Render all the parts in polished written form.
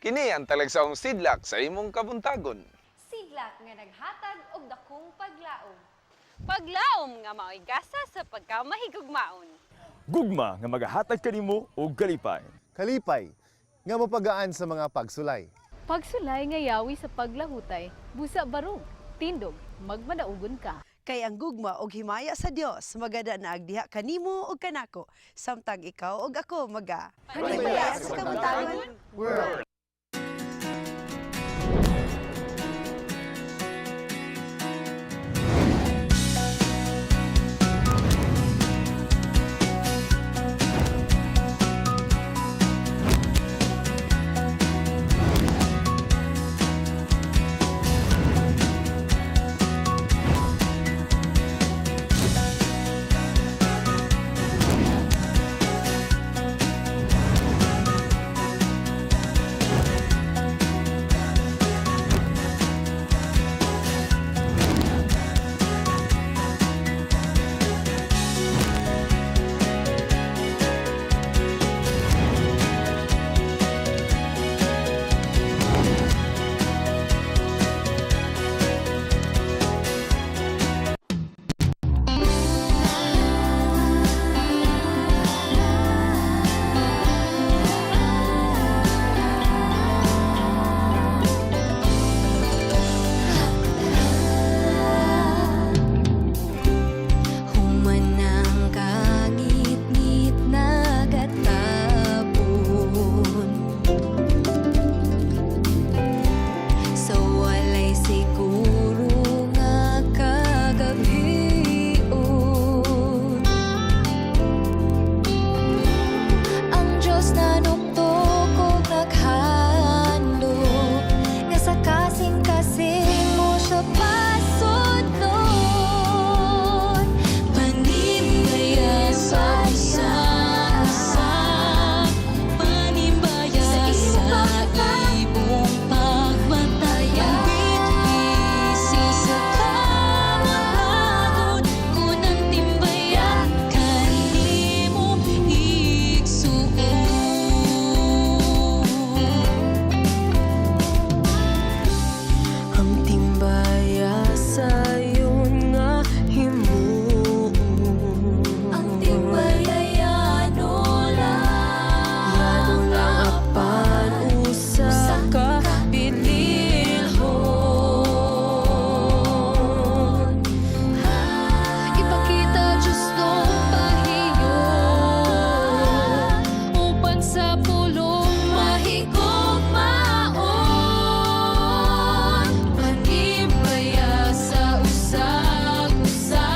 Kini ang talagsaong sidlak sa imong kabuntagon. Sidlak nga naghatag og dakong paglaom. Paglaom nga mao'y gasa sa pagkamahigugmaon. Gugma nga magahatag kanimo og kalipay. Kalipay nga mapagaan sa mga pagsulay. Pagsulay nga yawi sa paglahutay, busa barog, tindog, magmadaugon ka. Kay ang gugma og himaya sa Dios magada na agdiha kanimo ug kanako samtang ikaw ug ako maga Panimaya sa kabuntagon. World. Humanang kangitngit nagatapon sa walay siguro nga kagabion. Ang Diyos na nuktok og naghandom nga sa kasing-kasing mo siya pasudlon. Panimbaya sa isa, panimbaya sa imong pagmataya. Bitbisi sa kabuntagon kun ang timbaya kanimo igsuon. Ang timbaya sayon nga himuon. Ang timbaya yano lang, yano lang apan usa ka bililhon. Ipakita Diyos nung pahiyon upan sa pulong mahigugmaon. Panimbaya sa usag-usa,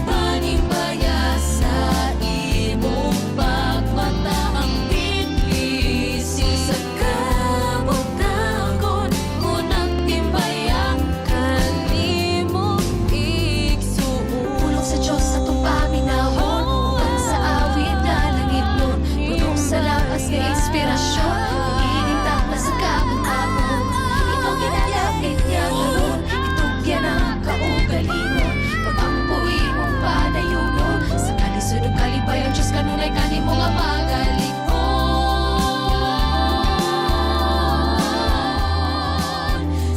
panimbaya sa imong pagmata. Ang bitbisi sa kabuntagon kun ang timbaya kanimo igsuon. Pulong sa Diyos atong paminawon uban sa awit nga langit nun, puno sa lakas nga inspirasyon, ining takla sa kabuntagon. Ikaw ginalapit niya karon, itugyan ang kaugalingon, pag-ampo imong padayunon sa kalisod ug kalipayon. Diyos kanunay kanimo nga magalikon.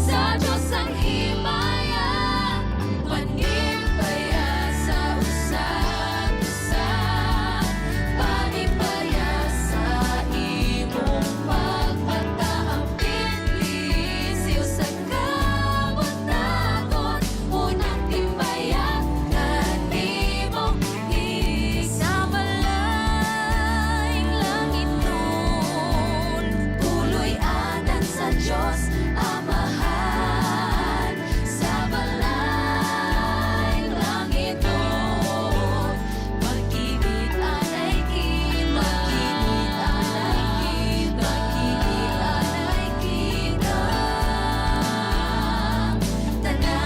Sa Diyos ang himaya, panimbaya sa usag-usa, panimbaya sa imong pagmata. Ang bitbisi sa kabuntagon unang timbaya kanimo sa balayng langit nun. Puloy-anan sa Diyos Amahan sa balayng langit nun. Pag-ibig anay kita, pag-ibig anay kita, pag-ibig anay kita tanan.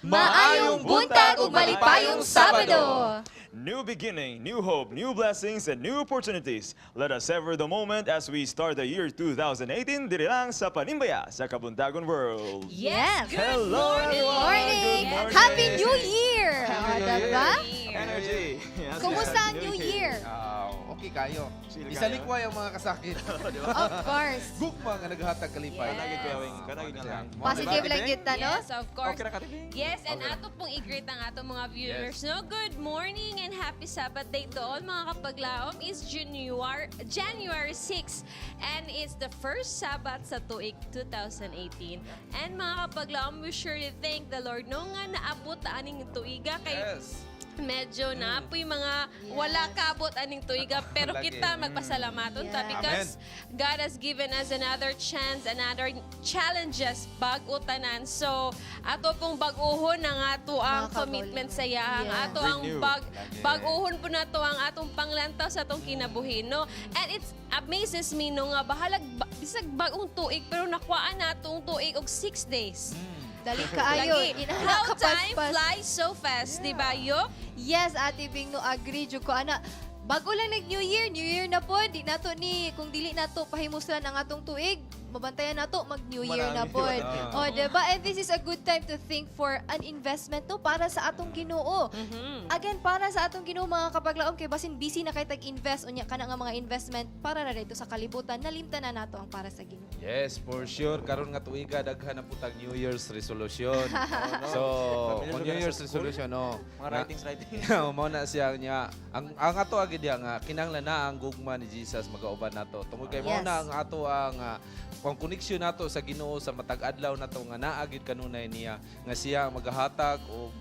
Maayong buntag ug malipayong Sabado. New beginning, new hope, new blessings, and new opportunities. Let us savor the moment as we start the year 2018 diri lang sa Panimbaya sa Kabuntagon World. Yes! Good Hello, morning! everyone! Morning! Good morning! Happy New Year! Happy O, New Year! diba? Energy! Yes, Kumusta yes. ang New Year? Ah, okay kayo. Chill Isa kayo. likway ang mga kasakit. Of course. Gugma nga naghatag kalipay. Kanagid kuya Wing, kanagid nga lang. Positive lang kita, no? Yes, of course. Okay ra ka, Tibing? Yes, and ato pong i-greet ang ato mga viewers. No, good morning and happy Sabbath day to all mga kapaglaom. It's January 6 and it's the first Sabbath sa tuig 2018. And mga kapaglaom, we surely thank the Lord no nga naabot aning tuiga kay medyo na po yung mga wala kaabot aning tuiga pero Lagi. kita magpasalamaton ta because God has given us another chance, another challenges bag-o tanan. So ato pong bag-ohon ang ato ang Mga commitment sa iya, ang ato ang Renew. bag bag-ohon po nato ang atong panglantaw sa atong kinabuhi, no? And it's amazes me no nga bahalag bisag bagong tuig pero nakuhaan nato ang tuig og 6 days. Dali kaayo. Lagi. Inana How time kapaspas. flies so fast, di ba, Yo? Yes, Ate Bing, no, agree jud ko ana. Bago lang nag New Year, New Year na po. Di nato ni kung dili nato pahimuslan ang atong tuig, mabantayan nato mag New Year na Marami. po. Ah. O, diba? And this is a good time to think for an investment no para sa atong Ginoo. Again, para sa atong Ginoo mga kapaglaom kay basin busy na kay tag-invest unya kana nga mga investment para na dito sa kalibutan, nalimtan na nato ang para sa Ginoo. Yes, for sure. Karon nga tuiga daghan na putag New Year's resolution. So, Familiar kung ka New na Year's sa school? resolution, no. Mga writings, writings. Mao na siya niya. Ang ato agi diya nga kinahanglan na ang gugma ni Jesus magauban nato. Tungod kay mao Yes. na ang ato ang kung koneksyon nato sa Ginoo sa matag adlaw nato nga naa gid kanunay niya nga siya ang magahatag og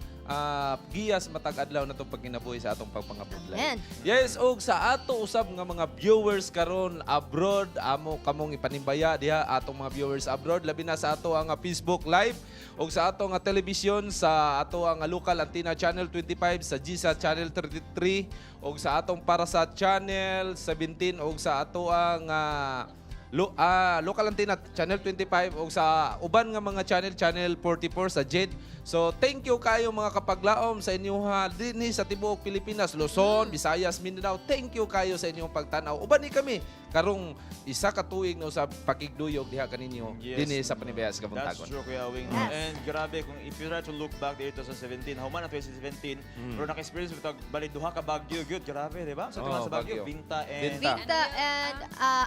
giya sa matag adlaw nato pagkinabuhi sa atong pagpangabudlay. Amen. Yes, og sa ato usab nga mga viewers karon abroad, amo kamong ipanimbaya diha atong mga viewers abroad, labi na sa ato ang Facebook Live og sa ato nga television sa ato ang local antenna channel 25 sa GSA channel 33 og sa atong para sa channel 17 og sa ato ang local antenna channel 25 og sa uban nga mga channel channel 44 sa JED. So thank you kayo mga kapaglaom sa inyong dinhi sa tibuok Pilipinas, Luzon, Visayas, Mindanao. Thank you kayo sa inyong pagtan-aw. Uban ni kami karong isa ka tuig no sa pakigduyog diha kaninyo Yes. dinhi sa Panimbaya sa That's Kabuntagon. true, Kuya Wing. Yes. And grabe, kung if you try to look back the year 2017, how man ang 2017, pero naka-experience mo bali duha ka Baguio, gyud, grabe, di ba? So, Oh, oh, sa Baguio, Baguio. Vinta and Vinta. Vinta and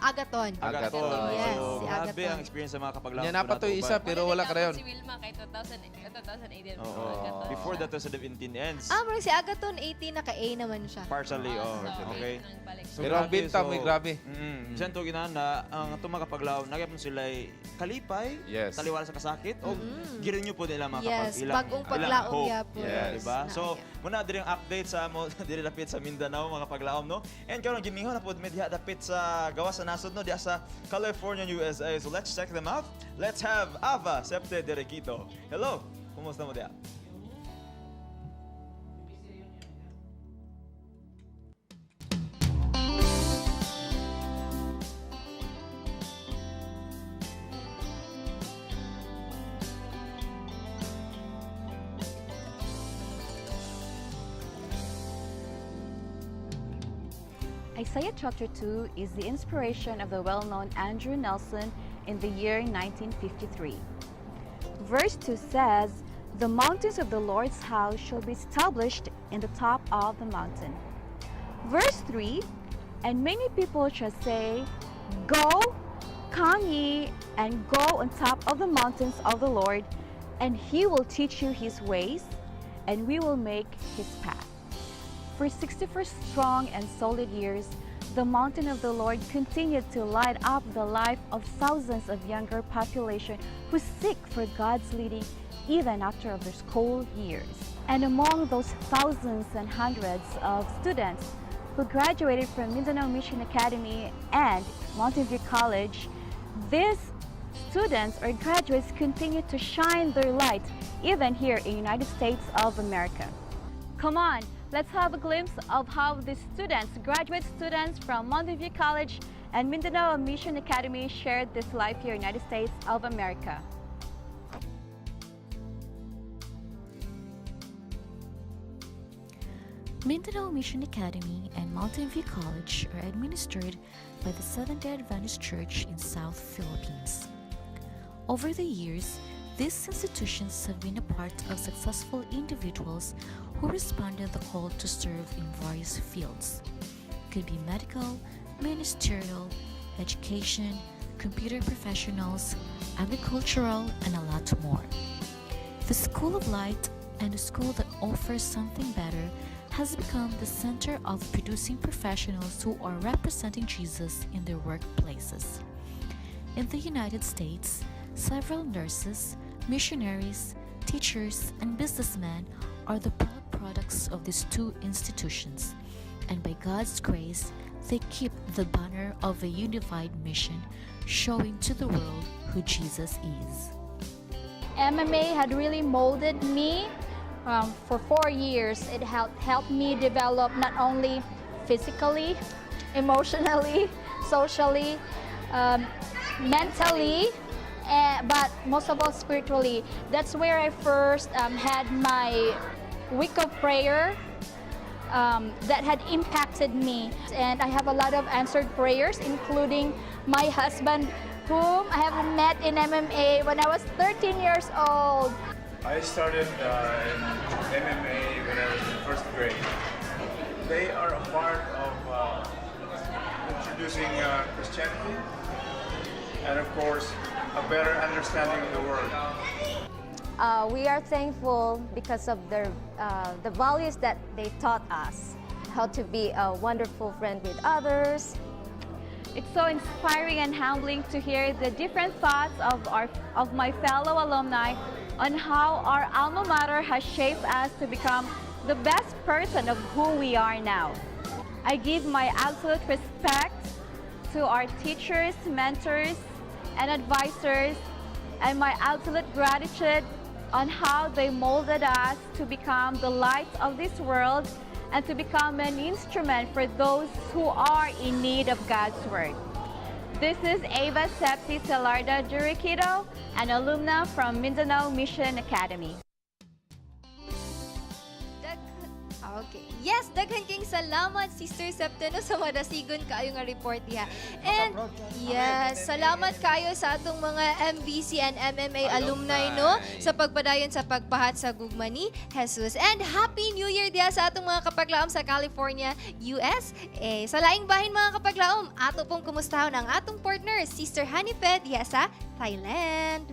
Agaton. Agaton. Yes, So, si grabe Agaton. ang experience sa mga kapaglaom. Nya na pa to'y isa pero wala ka rayon. Si Wilma kay 2018. Oo. Before the 2017 ends. Ah, murag si Agaton 18 naka-A naman siya. Partially, oh, okay. So, Pero ang grabe, Vinta mo'y grabe. Bisan to ginana, ang itong mga kapaglaom, nagyapon sila kalipay, Yes. taliwala sa kasakit, o girin nyo po nila mga Yes, kapag ilang, bagong ilang paglaom hope. yapon. Yes. Diba? Na, So, muna diri ang update sa amo diri dapit sa Mindanao mga kapaglaom no. And karon gimingaw na pod mi diha dapit sa gawas sa nasod no diha sa California, USA. So let's check them out. Let's have Ava Septe Derequito. Hello. Kumusta mo diha? Isaiah chapter 2 is the inspiration of the well known Andrew Nelson in the year 1953. Verse 2 says, "The mountains of the Lord's house shall be established in the top of the mountain." Verse 3, "And many people shall say, 'Go, come ye, and go on top of the mountains of the Lord, and he will teach you his ways, and we will make his path." For 64 strong and solid years, the mountain of the Lord continued to light up the life of thousands of younger population who seek for God's leading even after their school years. And among those thousands and hundreds of students who graduated from Mindanao Mission Academy and Mountain View College, these students or graduates continue to shine their light even here in United States of America. Come on, let's have a glimpse of how the students, graduate students from Mountain View College and Mindanao Mission Academy shared this life here in United States of America. Mindanao Mission Academy and Mountain View College are administered by the Seventh-day Adventist Church in South Philippines. Over the years, these institutions have been a part of successful individuals who responded the call to serve in various fields. Could be medical, ministerial, education, computer professionals, agricultural, and a lot more. The School of Light and a school that offers something better has become the center of producing professionals who are representing Jesus in their workplaces. In the United States, several nurses, missionaries, teachers, and businessmen are the proud products of these two institutions. And by God's grace, they keep the banner of a unified mission, showing to the world who Jesus is. MMA had really molded me for 4 years. It helped me develop not only physically, emotionally, socially, mentally, but most of all spiritually. That's where I first had my week of prayer that had impacted me. And I have a lot of answered prayers, including my husband, whom I have met in MMA when I was 13 years old. I started in MMA when I was in first grade. They are a part of introducing Christianity and, of course, a better understanding of the world. We are thankful because of the values that they taught us, how to be a wonderful friend with others. It's so inspiring and humbling to hear the different thoughts of my fellow alumni on how our alma mater has shaped us to become the best person of who we are now. I give my absolute respect to our teachers, mentors, and advisors, and my absolute gratitude on how they molded us to become the light of this world and to become an instrument for those who are in need of God's word. This is Ava Septi Salarda Duriquito, an alumna from Mindanao Mission Academy. Okay. Yes, daghan kayong salamat, Sister Septeno, sa madasigon kaayo nga report diha. And yes, salamat kayo sa atong mga MVC and MMA alumni, no, sa pagpadayon sa pagpahat sa gugma ni Jesus. And Happy New Year diha sa atong mga kapaglaom sa California, US. Eh, sa laing bahin, mga kapaglaom, ato pong kumustahon ang atong partner, Sister Hanife, diha sa Thailand.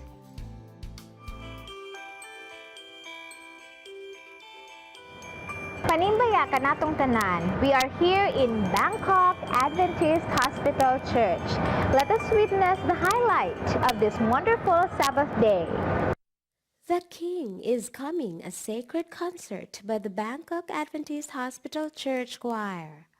Panimbaya kanatong tanan. We are here in Bangkok Adventist Hospital Church. Let us witness the highlight of this wonderful Sabbath day. The King is Coming, a sacred concert by the Bangkok Adventist Hospital Church Choir.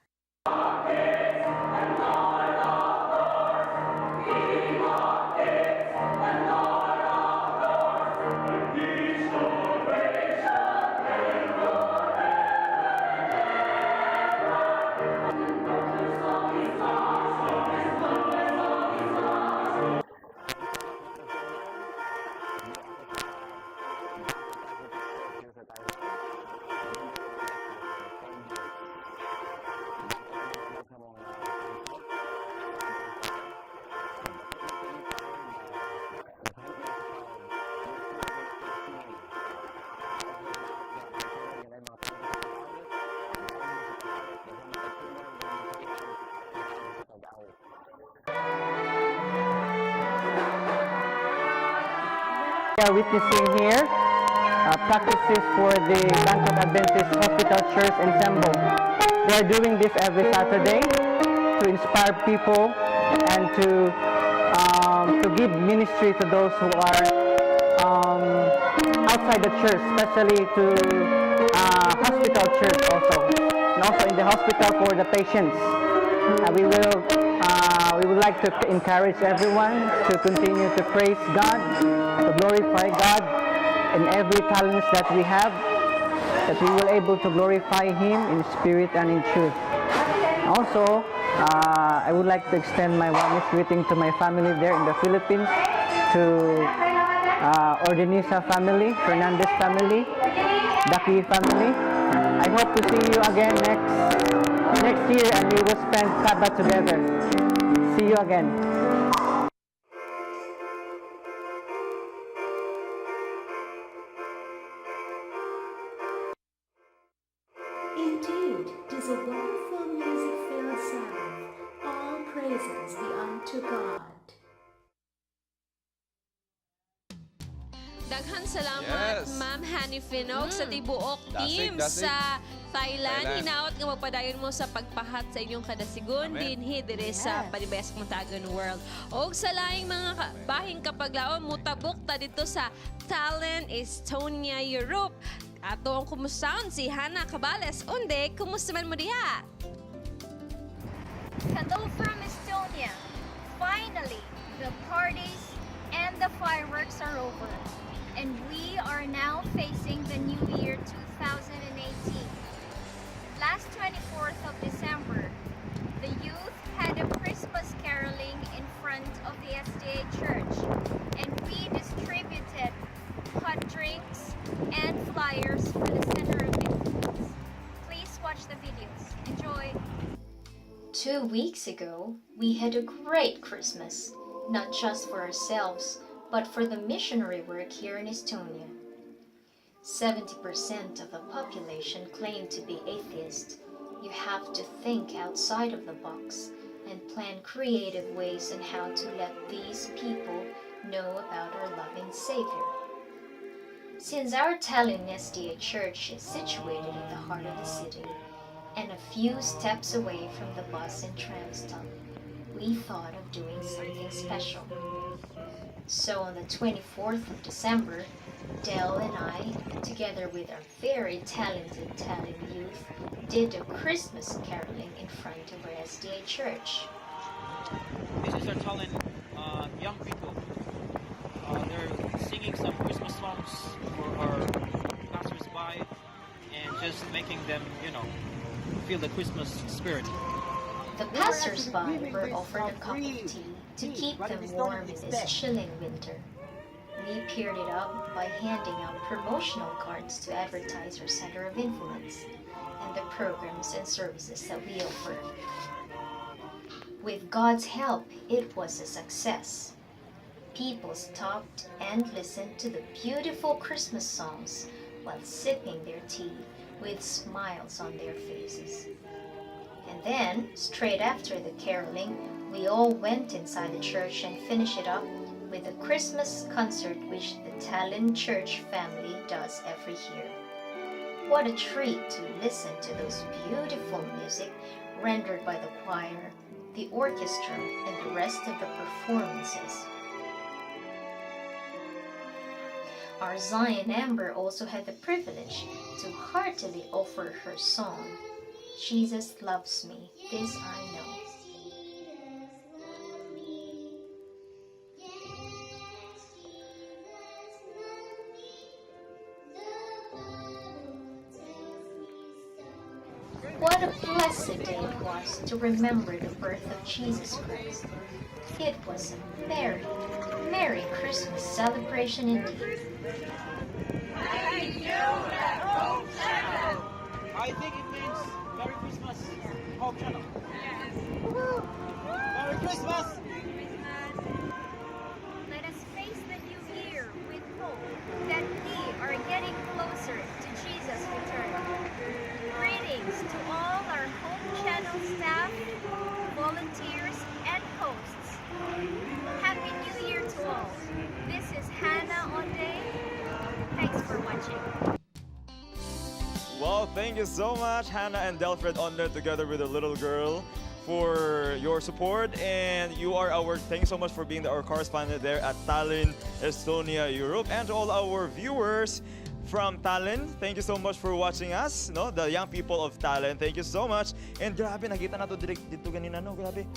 We are witnessing here practices for the Bangkok Adventist Hospital Church Ensemble. They are doing this every Saturday to inspire people and to give ministry to those who are outside the church, especially to hospital church also, and also in the hospital for the patients. We would like to encourage everyone to continue to praise God, to glorify God in every talents that we have, that we will able to glorify Him in spirit and in truth. Also, I would like to extend my warmest greeting to my family there in the Philippines, to Ordenisa family, Fernandez family, Daki family. I hope to see you again next year and we will spend Sabbath together. See you again. Indeed, 'tis a wonderful music-filled Sabbath. All praises be unto God. Daghan salamat, Ma'am Hanny Finog, sa tibuok Dasig, team dasig. sa Thailand. Thailand. Hinaot nga magpadayon mo sa pagpahat sa inyong kadasigon Amen. dinhi diri sa Panibes Muntagon World. Og sa laing mga bahing kapaglaom, mutabok ta dito sa Tallinn, Estonia, Europe. Ato ang kumustaon si Hannah Cabales. Unde, kumusta man mo diha? Hello from Estonia. Finally, the parties and the fireworks are over. And we are now facing the new year 2018. Last 24th of December, the youth had a Christmas caroling in front of the SDA church, and we distributed hot drinks and flyers for the center of influence. Please watch the videos. Enjoy! 2 weeks ago, we had a great Christmas, not just for ourselves, but for the missionary work here in Estonia. 70% of the population claim to be atheist. You have to think outside of the box and plan creative ways on how to let these people know about our loving Savior. Since our Tallinn SDA church is situated at the heart of the city and a few steps away from the bus and tram stop, we thought of doing something special. So on the 24th of December, Dell and I, together with our very talented Tallinn youth, did a Christmas caroling in front of our SDA church. This is our Tallinn young people. They're singing some Christmas songs for our passers-by and just making them feel the Christmas spirit. The passers-by were offered a cup of tea to keep them warm in this chilling winter. We paired it up by handing out promotional cards to advertise our center of influence and the programs and services that we offer. With God's help, it was a success. People stopped and listened to the beautiful Christmas songs while sipping their tea with smiles on their faces. And then, straight after the caroling, we all went inside the church and finished it up with a Christmas concert, which the Tallinn Church family does every year. What a treat to listen to those beautiful music rendered by the choir, the orchestra, and the rest of the performances. Our Zion Amber also had the privilege to heartily offer her song, "Jesus Loves Me, This I Know." What a blessed day it was to remember the birth of Jesus Christ. It was a merry, merry Christmas celebration indeed. I think it means Merry Christmas, Hope Channel. Merry Christmas! Let us face the new year with hope that we are getting closer to Jesus' return. Greetings to all our Hope Channel staff, volunteers, and hosts. Happy New Year to all. This is Hannah Onde. Thanks for watching. Well, thank you so much, Hannah and Delfred Onder, together with the little girl, for your support. And you are our, thank you so much for being our correspondent there at Tallinn, Estonia, Europe. And to all our viewers from Tallinn, thank you so much for watching us, no? The young people of Tallinn, thank you so much. And grabe, nakita nato direct dito ganina, no? Grabe.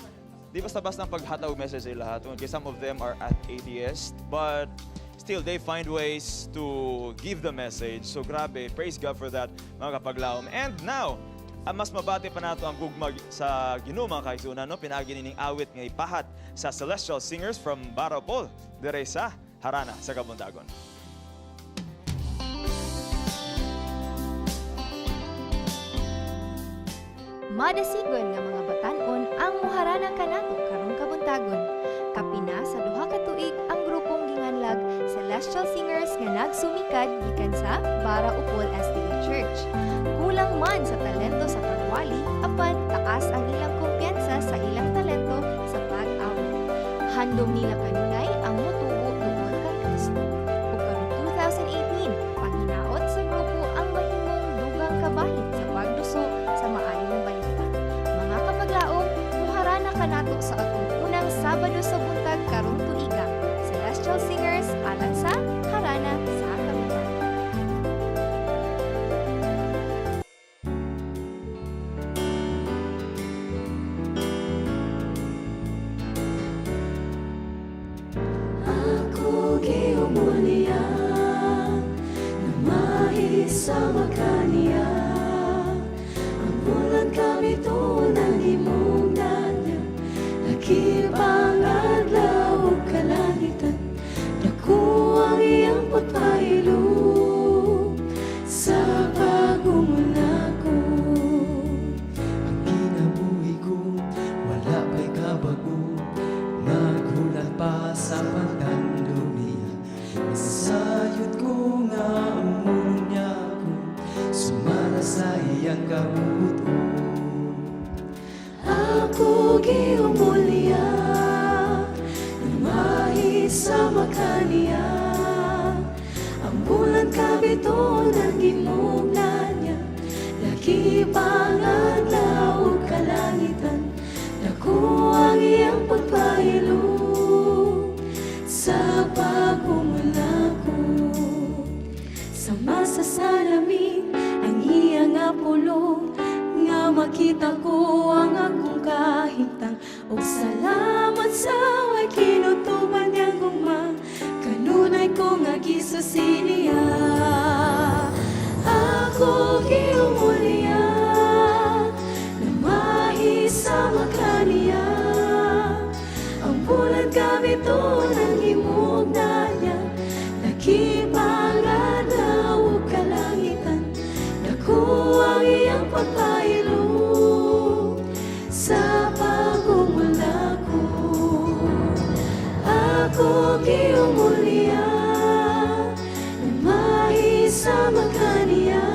Di basta-basta ang paghatag og message sa lahat. Okay, some of them are at atheist, but still they find ways to give the message. So grabe, praise God for that, mga kapaglaom. And now, ang mas mabati pa nato ang gugmag sa Ginoo, mga kaigsuonan, no? Pinaagi nining awit nga ipahat sa Celestial Singers from Baropol, dire sa Harana sa Kabuntagon. Madasigon nga mga batan-on ang muharana kanato karong kabuntagon. Kapina sa 2 ka tuig ang grupong ginganlag Celestial Singers nga nagsumikad gikan sa Bara Upol SDA Church. Kulang man sa talento sa pagwali, apan taas ang ilang kumpiyansa sa ilang talento sa pag-awit. Handom nila kanunay ang mutubo duol kang Kristo. Ug karong 2018, paghinaot sa grupo ang mahimong dugang kabahin sa pagduso sa maayong balita. Mga kapaglaom, muharana kanato sa atong unang Sabado sa buntag karong tuiga. Celestial Singers alang sa Harana sa Kabuntagon. Ako giumulia na kaniya. Ang bulan kami ng himugna niya. Lakip ang adlaw ug kalangitan. Dako ang iyang pagpahilo sa pagumulako. Ang kinabuhi ko, wala pa'y kabago. Naghulat pa sa pagtandog niya. Nasayod ko nga umulong niya ako, sumala sa iyang kabuto. Ako giumulya na kaniya. Ang bulan kabito ng gimugna niya. Lakip ang adlaw ug kalangitan. Dako ang iyang pagpahilo sa pagmumulako. Sama sa salamin ang iya nga pulong nga makita ko ang akong kahimtang ug salamat sa way kinutuban niyang gugma, kanunay ko nga gisusi niya. Ako giumulya na mahisama kaniya. Ang bulan kabito ng himugna niya. Lakip ang adlaw ug kalangitan. Dako ang iyang pagpahilo sa pagmumulako. Ako giumulya na mahisama kaniya.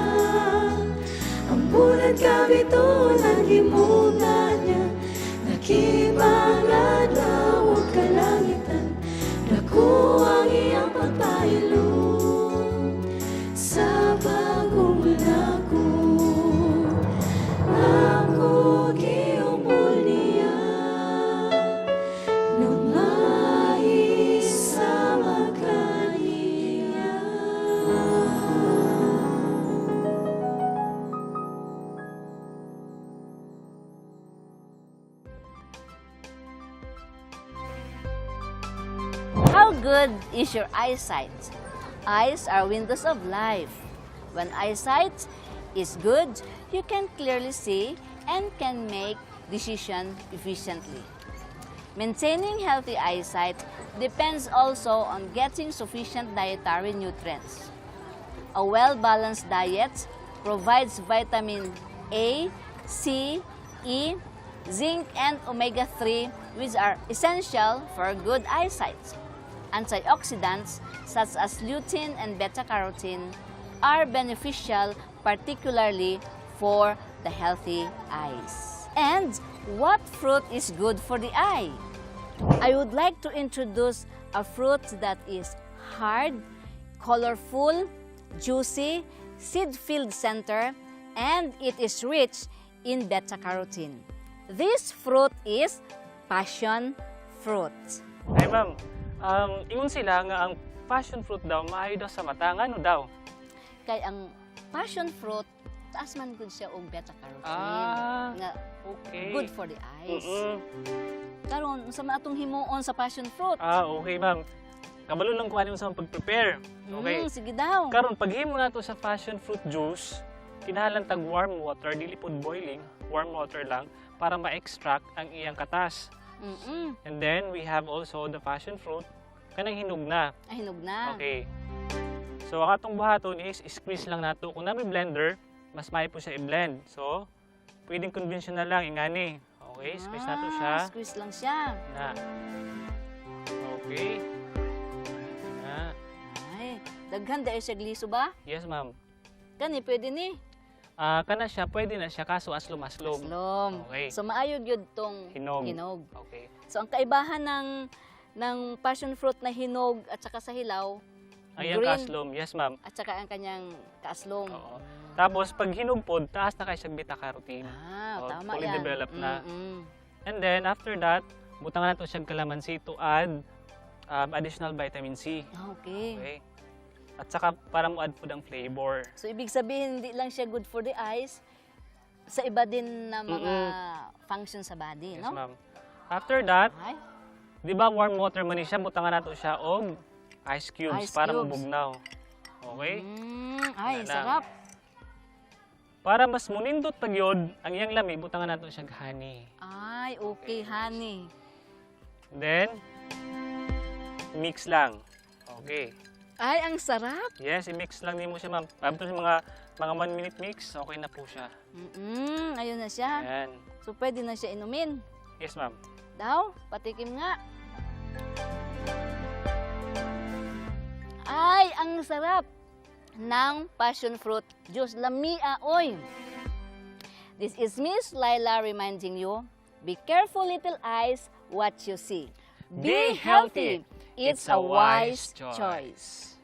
Ang bulan kabito ng himugna niya. Lakip ang adlaw ug kalangitan. Dako ang iyang pagpahilo sa pagmumulako. Ako giumulya na mahisama kaniya. How good is your eyesight? Eyes are windows of life. When eyesight is good, you can clearly see and can make decision efficiently. Maintaining healthy eyesight depends also on getting sufficient dietary nutrients. A well-balanced diet provides vitamin A, C, E, zinc, and omega-3, which are essential for good eyesight. Antioxidants such as lutein and beta-carotene are beneficial, particularly for the healthy eyes. And what fruit is good for the eye? I would like to introduce a fruit that is hard, colorful, juicy, seed-filled center, and it is rich in beta-carotene. This fruit is passion fruit. Ay ma'am, ingon sila nga ang passion fruit daw maayo daw sa mata, ngano daw? Kay ang passion fruit, taas man gud siya og beta-carotene. Nga good for the eyes. Karon, unsa man atong himuon sa passion fruit? Ah, okay, ma'am. Kabalo lang ko ani sa pag-prepare. Okay. Sige daw. Karon, paghimo nato sa passion fruit juice, kinahanglan tag warm water, dili pod boiling, warm water lang para ma-extract ang iyang katas. And then we have also the passion fruit kanang hinog na. Ay, hinog na. Okay. So ang atong buhaton is squeeze lang nato. Kung naa may blender, mas maayo po siya i-blend. So, Pwedeng conventional lang, ingani. Okay, squeeze nato siya. Ah, squeeze lang siya. Na. Okay. Na. Ay, daghan dahil siya gliso ba? Yes, ma'am. Kani, pwede ni. Ah, kana siya, pwede na siya kaso aslom-aslom. Aslom. Okay. So maayo gyud tong Hinog. Hinog. Okay. So ang kaibahan ng passion fruit na hinog at saka sa hilaw, Ay, ang green kaaslom. Yes, ma'am. at saka ang kanyang kaaslom. Tapos, pag hinog pod, taas na kayo siyang beta-carotene. Ah, Oh, tama fully yan. developed na. Mm-mm. And then, after that, butangan nato siyang kalamansi to add additional vitamin C. Ah, okay. Okay. At saka, para mo add food ang flavor. So ibig sabihin hindi lang siya good for the eyes, sa iba din na mga function sa body, Yes, no? ma'am. After that, Ay. di ba warm water man ni siya, butangan nato siya og ice cubes Ice para cubes. mabugnaw. Okay? Ay, Wala lang. sarap. Para mas munindot pag yun, ang iyang lami, butangan nato siya og honey. Ay, okay, honey. Then, mix lang. Okay. Ay, ang sarap. Yes, i-mix lang nimo siya, ma'am. Abot sa mga 1 minute mix, okay na po siya. Ayun na siya. Ayan. So pwede na siya inumin. Yes, ma'am. Daw, patikim nga. Ay, ang sarap ng passion fruit juice. Lamia, oy. This is Miss Laila reminding you, be careful, little eyes, what you see. Be healthy. It's a wise choice.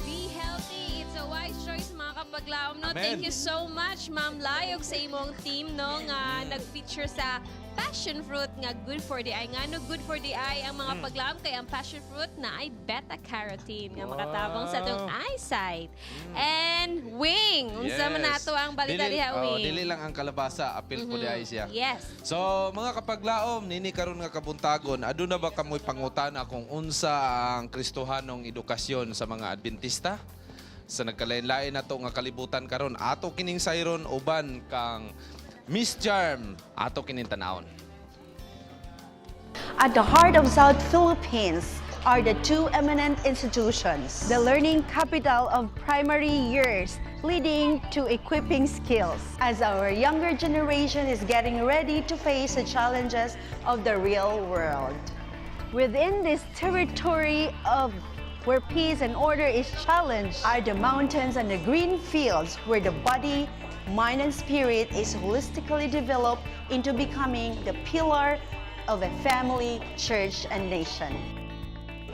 Be healthy. It's a wise choice, mga kapaglaom. No? Amen. Thank you so much, Ma'am Layog, sa imong team, no, nga nag-feature sa passion fruit nga good for the eye. Nga no good for the eye ang mga paglaom kay ang passion fruit na ay beta-carotene nga makatabang sa atong eyesight. And Wing, unsa man nato ang balita Dili, diha, oh, Wing? dili lang ang kalabasa, apil po di ay siya. Yes. So, mga kapaglaom, nini karon nga kabuntagon, aduna ba kamoy pangutana kung unsa ang Kristohanong edukasyon sa mga Adventista? Sa nagkalain-lain nato nga kalibutan karon, ato kining sayron uban kang Miss Charm, ato kining tanawon. At the heart of South Philippines are the two eminent institutions, the learning capital of primary years, leading to equipping skills as our younger generation is getting ready to face the challenges of the real world. Within this territory of where peace and order is challenged are the mountains and the green fields where the body, mind, and spirit is holistically developed into becoming the pillar of a family, church, and nation.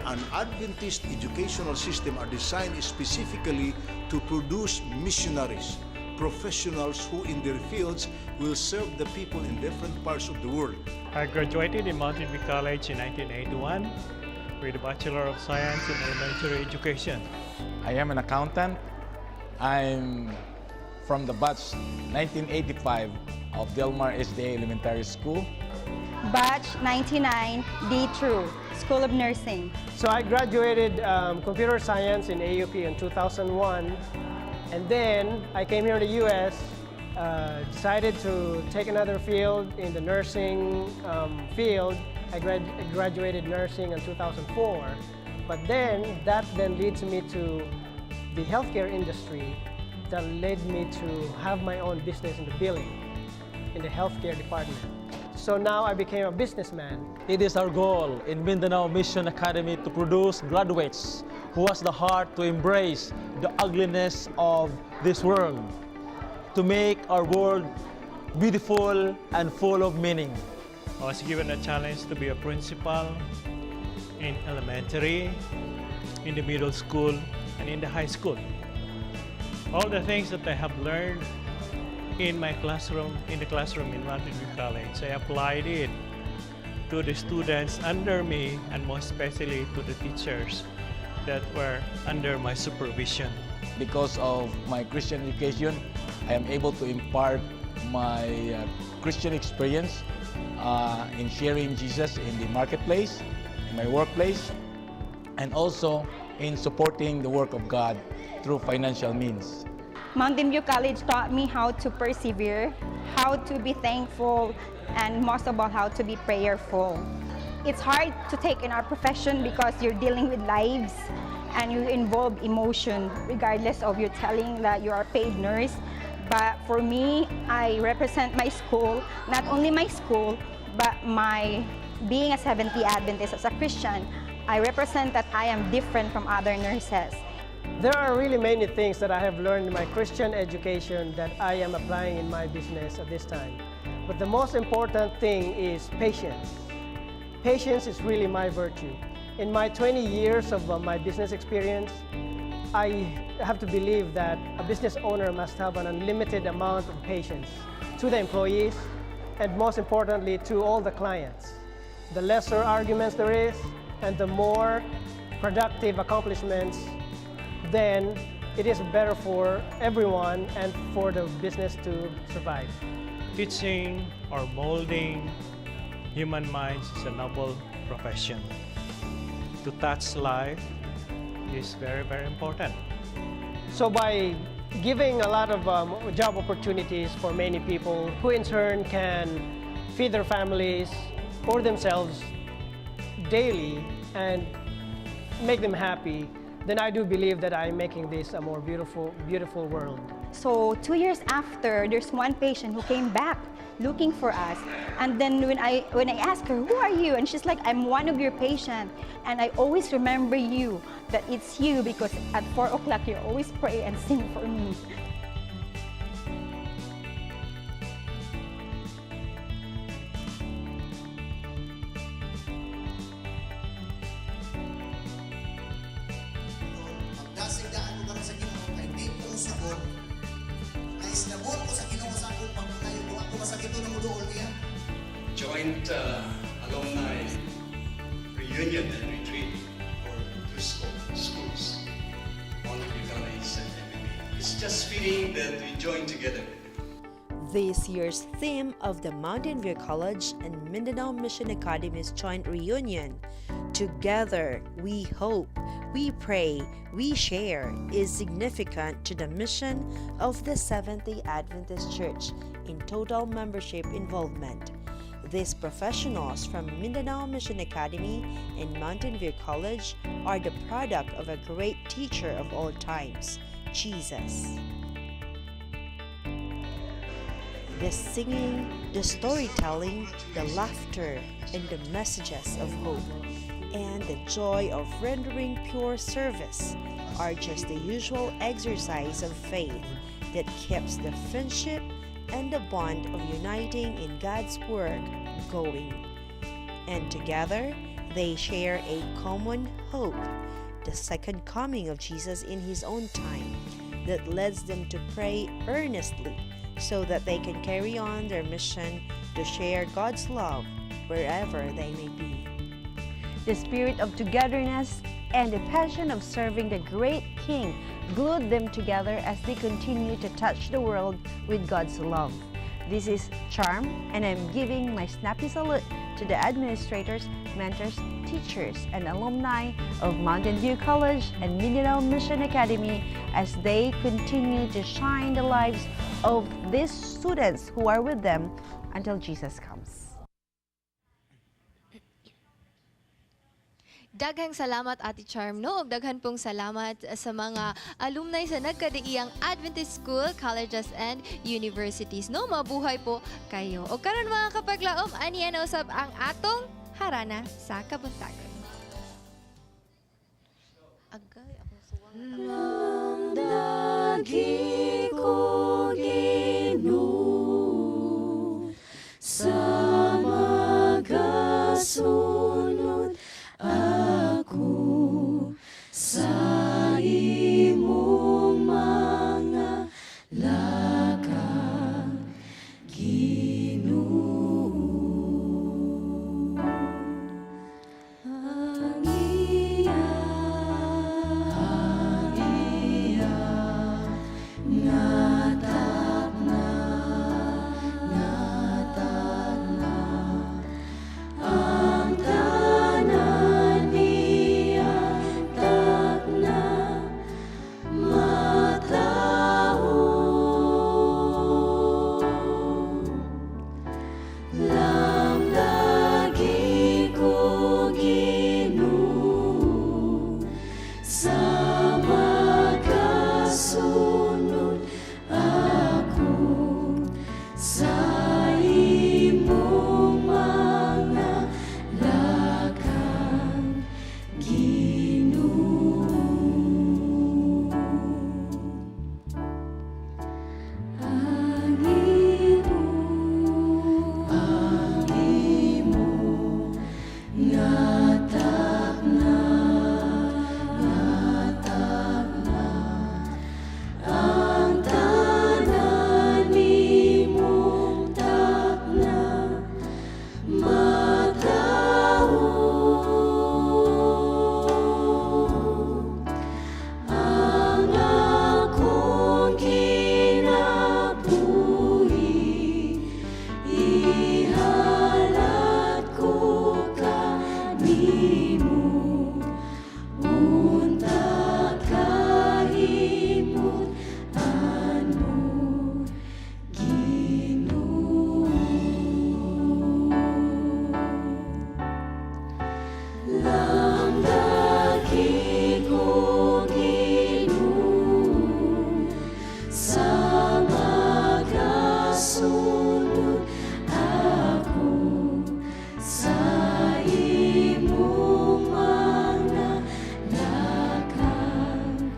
An Adventist educational system are designed specifically to produce missionaries, professionals who in their fields will serve the people in different parts of the world. I graduated in Mountain View College in 1981 with a Bachelor of Science in Elementary Education. I am an accountant. I'm from the batch 1985 of Del Mar SDA Elementary School. Batch 99, D True, School of Nursing. So I graduated computer science in AUP in 2001, and then I came here to the US, decided to take another field in the nursing field. I graduated nursing in 2004, but then that then leads me to the healthcare industry that led me to have my own business in the billing, in the healthcare department. So now I became a businessman. It is our goal in Mindanao Mission Academy to produce graduates who has the heart to embrace the ugliness of this world, to make our world beautiful and full of meaning. I was given a challenge to be a principal in elementary, in the middle school, and in the high school. All the things that I have learned in my classroom, in the classroom in Mountain View College, I applied it to the students under me and most especially to the teachers that were under my supervision. Because of my Christian education, I am able to impart my Christian experience in sharing Jesus in the marketplace, in my workplace, and also in supporting the work of God through financial means. Mountain View College taught me how to persevere, how to be thankful, and most of all, how to be prayerful. It's hard to take in our profession because you're dealing with lives and you involve emotion, regardless of you telling that you are a paid nurse. But for me, I represent my school, not only my school, but my being a Seventh-day Adventist as a Christian, I represent that I am different from other nurses. There are really many things that I have learned in my Christian education that I am applying in my business at this time. But the most important thing is patience. Patience is really my virtue. In my 20 years of my business experience, I have to believe that a business owner must have an unlimited amount of patience to the employees and, most importantly, to all the clients. The lesser arguments there is and the more productive accomplishments, then it is better for everyone and for the business to survive. Teaching or molding human minds is a noble profession. To touch life is very, very important. So by giving a lot of job opportunities for many people who in turn can feed their families or themselves daily and make them happy, then I do believe that I'm making this a more beautiful, beautiful world. So 2 years after, there's one patient who came back looking for us. And then when I asked her, "Who are you?" And she's like, "I'm one of your patients. And I always remember you, that it's you because at 4 o'clock you always pray and sing for me." Magdasig daan ko karon sa Ginoo kay di ko usabon. Naislamon ko sa Ginoo sa akong pagkaayo kung ako masakiton ng muduol niya. Joint alumni reunion and retreat for two schools, Mountain View College and MMA. It's just fitting that we join together. This year's theme of the Mountain View College and Mindanao Mission Academy's joint reunion, "Together We Hope, We Pray, We Share," is significant to the mission of the Seventh day Adventist Church in total membership involvement. These professionals from Mindanao Mission Academy and Mountain View College are the product of a great teacher of all times, Jesus. The singing, the storytelling, the laughter, and the messages of hope, and the joy of rendering pure service are just the usual exercise of faith that keeps the friendship and the bond of uniting in God's work going. And together, they share a common hope, the second coming of Jesus in his own time, that leads them to pray earnestly so that they can carry on their mission to share God's love wherever they may be. The spirit of togetherness and the passion of serving the great King glued them together as they continue to touch the world with God's love. This is Charm, and I'm giving my snappy salute to the administrators, mentors, teachers, and alumni of Mountain View College and Mindanao Mission Academy as they continue to shine the lives of these students who are with them until Jesus comes. Daghang salamat, Ate Charm, no? Ug daghan pong salamat sa mga alumni sa nagkadaiyang Adventist School, colleges and universities, no? Mabuhay po kayo. O karon, mga kapaglaom, aniya na usab ang atong harana sa kabuntagon. Agay, akong suwang. Lagi ko Ginoo sa magasunod ako sa imong mga lakang, Ginoo. Ang iya nimo. Unta kahimut-an mo, Ginoo. Lamdaki ko, Ginoo, sa magasunod ako sa imong mga lakang,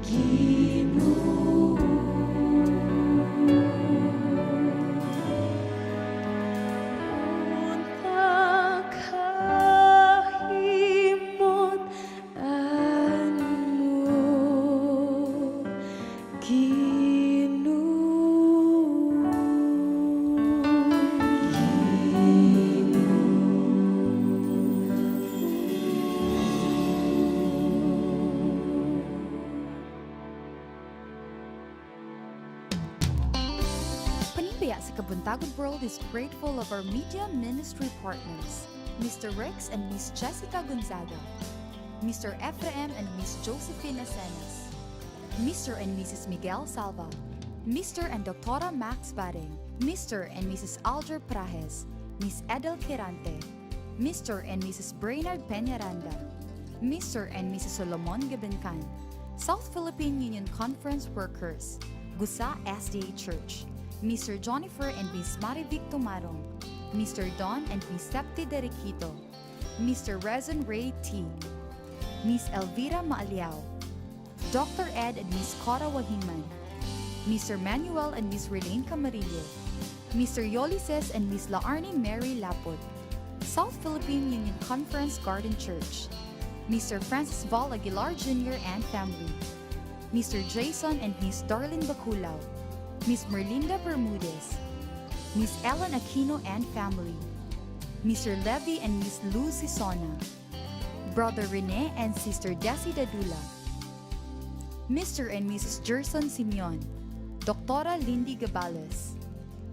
Ginoo. Unta kahimut-an mo, Ginoo. Panimbaya sa Kabuntagon World is grateful of our media ministry partners, Mr. Rex and Miss Jessica Gonzaga, Mr. Ephraim and Miss Josephine Asenas, Mr. and Mrs. Miguel Salva, Mr. and Dr. Max Baring, Mr. and Mrs. Alger Prajes, Miss Edel Quirante, Mr. and Mrs. Brainard Peñaranda, Mr. and Mrs. Solomon Gabencan, South Philippine Union Conference Workers, Gusa SDA Church, Mr. Jonnifer and Miss Marivic Tomarong, Mr. Don and Miss Septi Derequito, Mr. Rezon Ray T, Miss Elvira Maaliao, Dr. Ed and Miss Cora Wahiman, Mr. Manuel and Miss Relaine Camarillo, Mr. Yolises and Miss Laarni Mary Laput, South Philippine Union Conference Garden Church, Mr. Francis Val Aguilar Jr. and family, Mr. Jason and Miss Darlene Baculao, Miss Merlinda Bermudez, Miss Ellen Aquino and family, Mr. Levy and Miss Lou Sisona, Brother Rene and Sister Desi Dadula, Mr. and Mrs. Gerson Simeon, Doctora Lindy Gabales,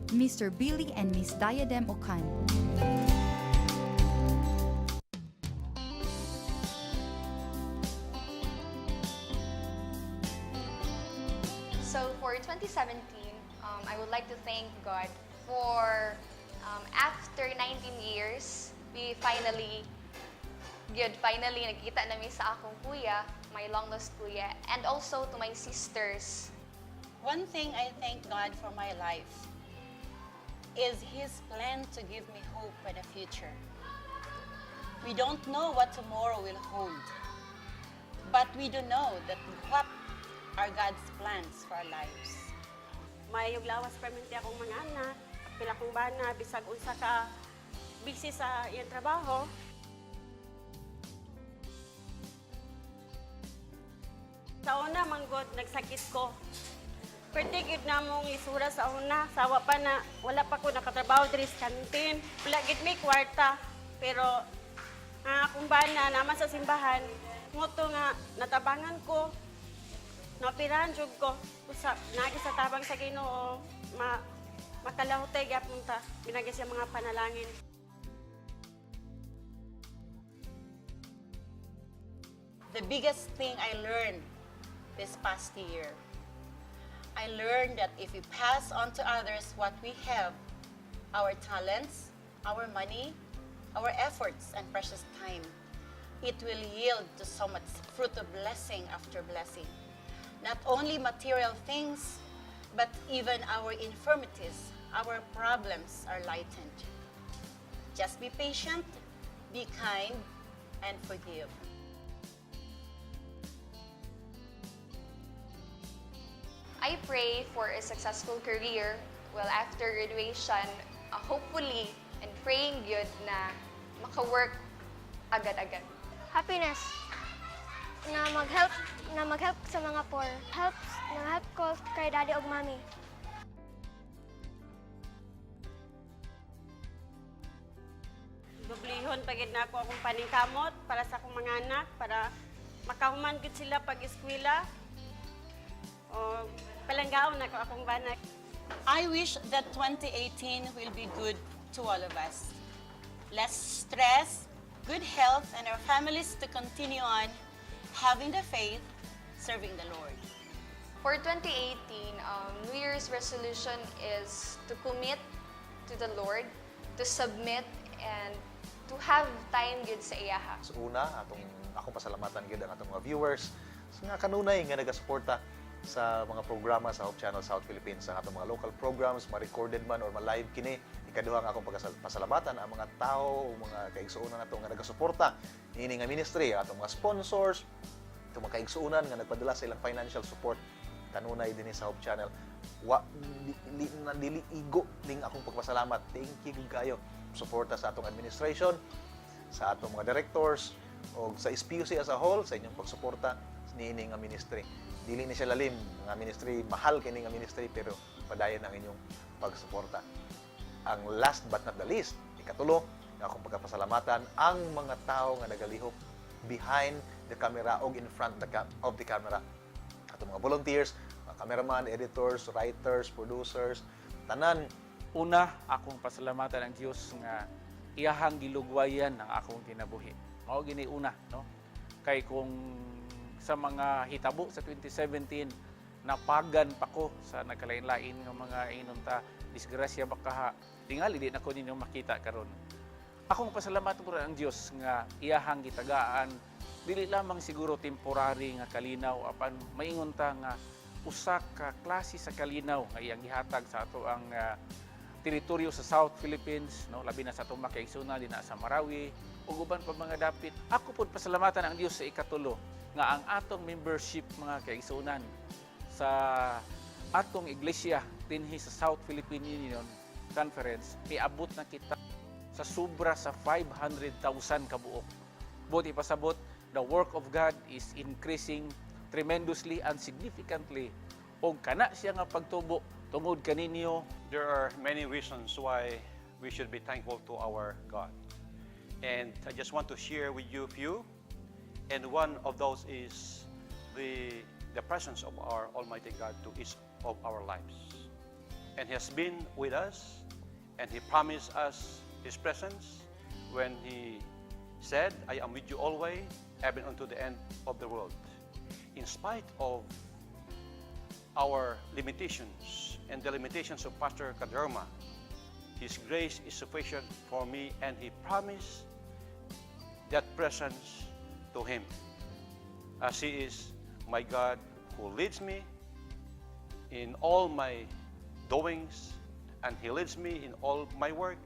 Mr. Billy and Miss Diadem Ocan. So for 2017, I would like to thank God for after 19 years, we finally, good, finally nagkita nami sa akong kuya, my long lost kuya, and also to my sisters. One thing I thank God for my life is His plan to give me hope for the future. We don't know what tomorrow will hold, but we do know that what are God's plans for our lives. Maayong lawas permente akong mga anak, pila kong bana, bisag unsa ka busy sa iyang trabaho. Sa una, manggod, nagsakit ko. Perti gyud na mong isura sa una, sawa pa na, wala pa ko nakatrabaho diri sa kantin. Wala gid may kwarta, pero ang akong bana naman sa simbahan, ngoto nga natabangan ko, naoperahan jud ko. Usa naagi sa tabang sa Ginoo, ma makalahutay gyapon ta, binagi siya mga panalangin. The biggest thing I learned this past year, I learned that if we pass on to others what we have, our talents, our money, our efforts, and precious time, it will yield to so much fruit of blessing after blessing. Not only material things, but even our infirmities, our problems are lightened. Just be patient, be kind, and forgive. I pray for a successful career. Well, after graduation, hopefully, and praying gyud na maka-work agad-agad. Happiness na mag-help sa mga poor. Helps na help ko kay daddy ug mommy. Dublihon pagid na ako akong paningkamot para sa akong mga anak, para makahuman gid sila pag eskwela. O palanggaon nako akong bana. I wish that 2018 will be good to all of us. Less stress, Good health, and our families to continue on having the faith, serving the Lord. For 2018, New Year's resolution is to commit to the Lord, to submit, and to have time gud sa iyaha. So una, atong akong pasalamatan gyud ang atong mga viewers sa nga kanunay nga nagasuporta sa mga programa sa Hope Channel South Philippines, sa atong mga local programs, ma-recorded man or ma-live kini. Ikaduha nga akong pasalamatan ang mga tao o mga kaigsuonan nato nga nagasuporta niini nga ministry, ang atong mga sponsors, itong mga kaigsuonan nga nagpadala sa ilang financial support kanunay dinhi sa Hope Channel. Wa di, di, na, dili igo ning akong pagpasalamat. Thank you gyud kayo suporta sa atong administration, sa atong mga directors o sa SPUC as a whole, sa inyong pagsuporta niini nga ministry. Dili ni siya lalim nga ministry, mahal kini nga ministry, pero padayon ang inyong pagsuporta. Ang last but not the least, ikatulo nga akong pagkapasalamatan ang mga tao nga nagalihok behind the camera og in front of the camera. Atong mga volunteers, mga cameraman, editors, writers, producers, tanan. Una, akong pasalamatan ang Dios nga iyahang gilugwayan ang akong kinabuhi. Mao gini una, no? Kay kung sa mga hitabo sa 2017, napagan pa ko sa nagkalain-lain nga mga inon ta disgrasya bakaha, tingali di na ko ninyo makita karon. Akong pasalamatan po ang Dios nga iyahang gitagaan dili lamang siguro temporary nga kalinaw, apan maingon ta nga usa ka klase sa kalinaw nga iyang gihatag sa ato ang teritoryo sa South Philippines, no, labi na sa atong makaigsoona dinha sa Marawi ug uban pa mga dapit. Ako pud pasalamatan ang Dios sa ikatulo nga ang atong membership, mga kaigsuonan, sa atong iglesia dinhi sa South Philippine Union Conference, miabot na kita sa sobra sa 500,000 kabuok. Buot ipasabot, the work of God is increasing tremendously and significantly. Og kana siya nga pagtubo tungod kaninyo. There are many reasons why we should be thankful to our God. And I just want to share with you a few. And one of those is the presence of our Almighty God to each of our lives. And He has been with us, and He promised us His presence when He said, "I am with you always, even unto the end of the world." In spite of our limitations and the limitations of Pastor Kaderma, His grace is sufficient for me, and He promised that presence to him, as He is my God who leads me in all my doings, and He leads me in all my work,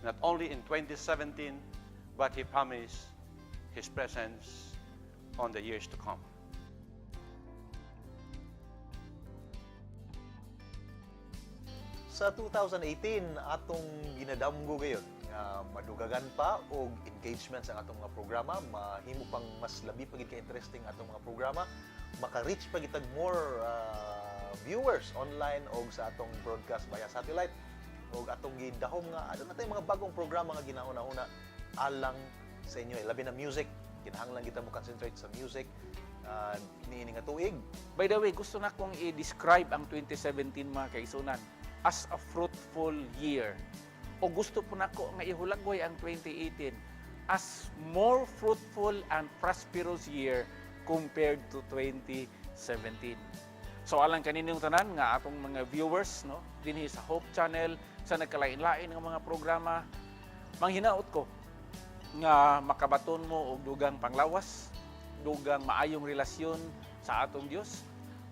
not only in 2017, but He promised His presence on the years to come. Sa 2018, atong ginadamgo gayon nga madugagan pa og engagement sa atong mga programa, mahimo pang mas labi pa gid ka interesting atong mga programa, maka-reach pa gitag more viewers online og sa atong broadcast via satellite, og atong gidahom nga aduna tay mga bagong programa nga ginauna-una alang sa inyo. Eh, labi na music, kinahanglan kita mo concentrate sa music niini nga tuig. By the way, gusto na kong i-describe ang 2017, mga kaigsuonan, as a fruitful year. O gusto po nako nga ihulagway ang 2018 as more fruitful and prosperous year compared to 2017. So alang kaninyong tanan nga atong mga viewers, no, dinhi sa Hope Channel sa nagkalain-lain nga mga programa, manghinaot ko nga makabaton mo og dugang panglawas, dugang maayong relasyon sa atong Dios,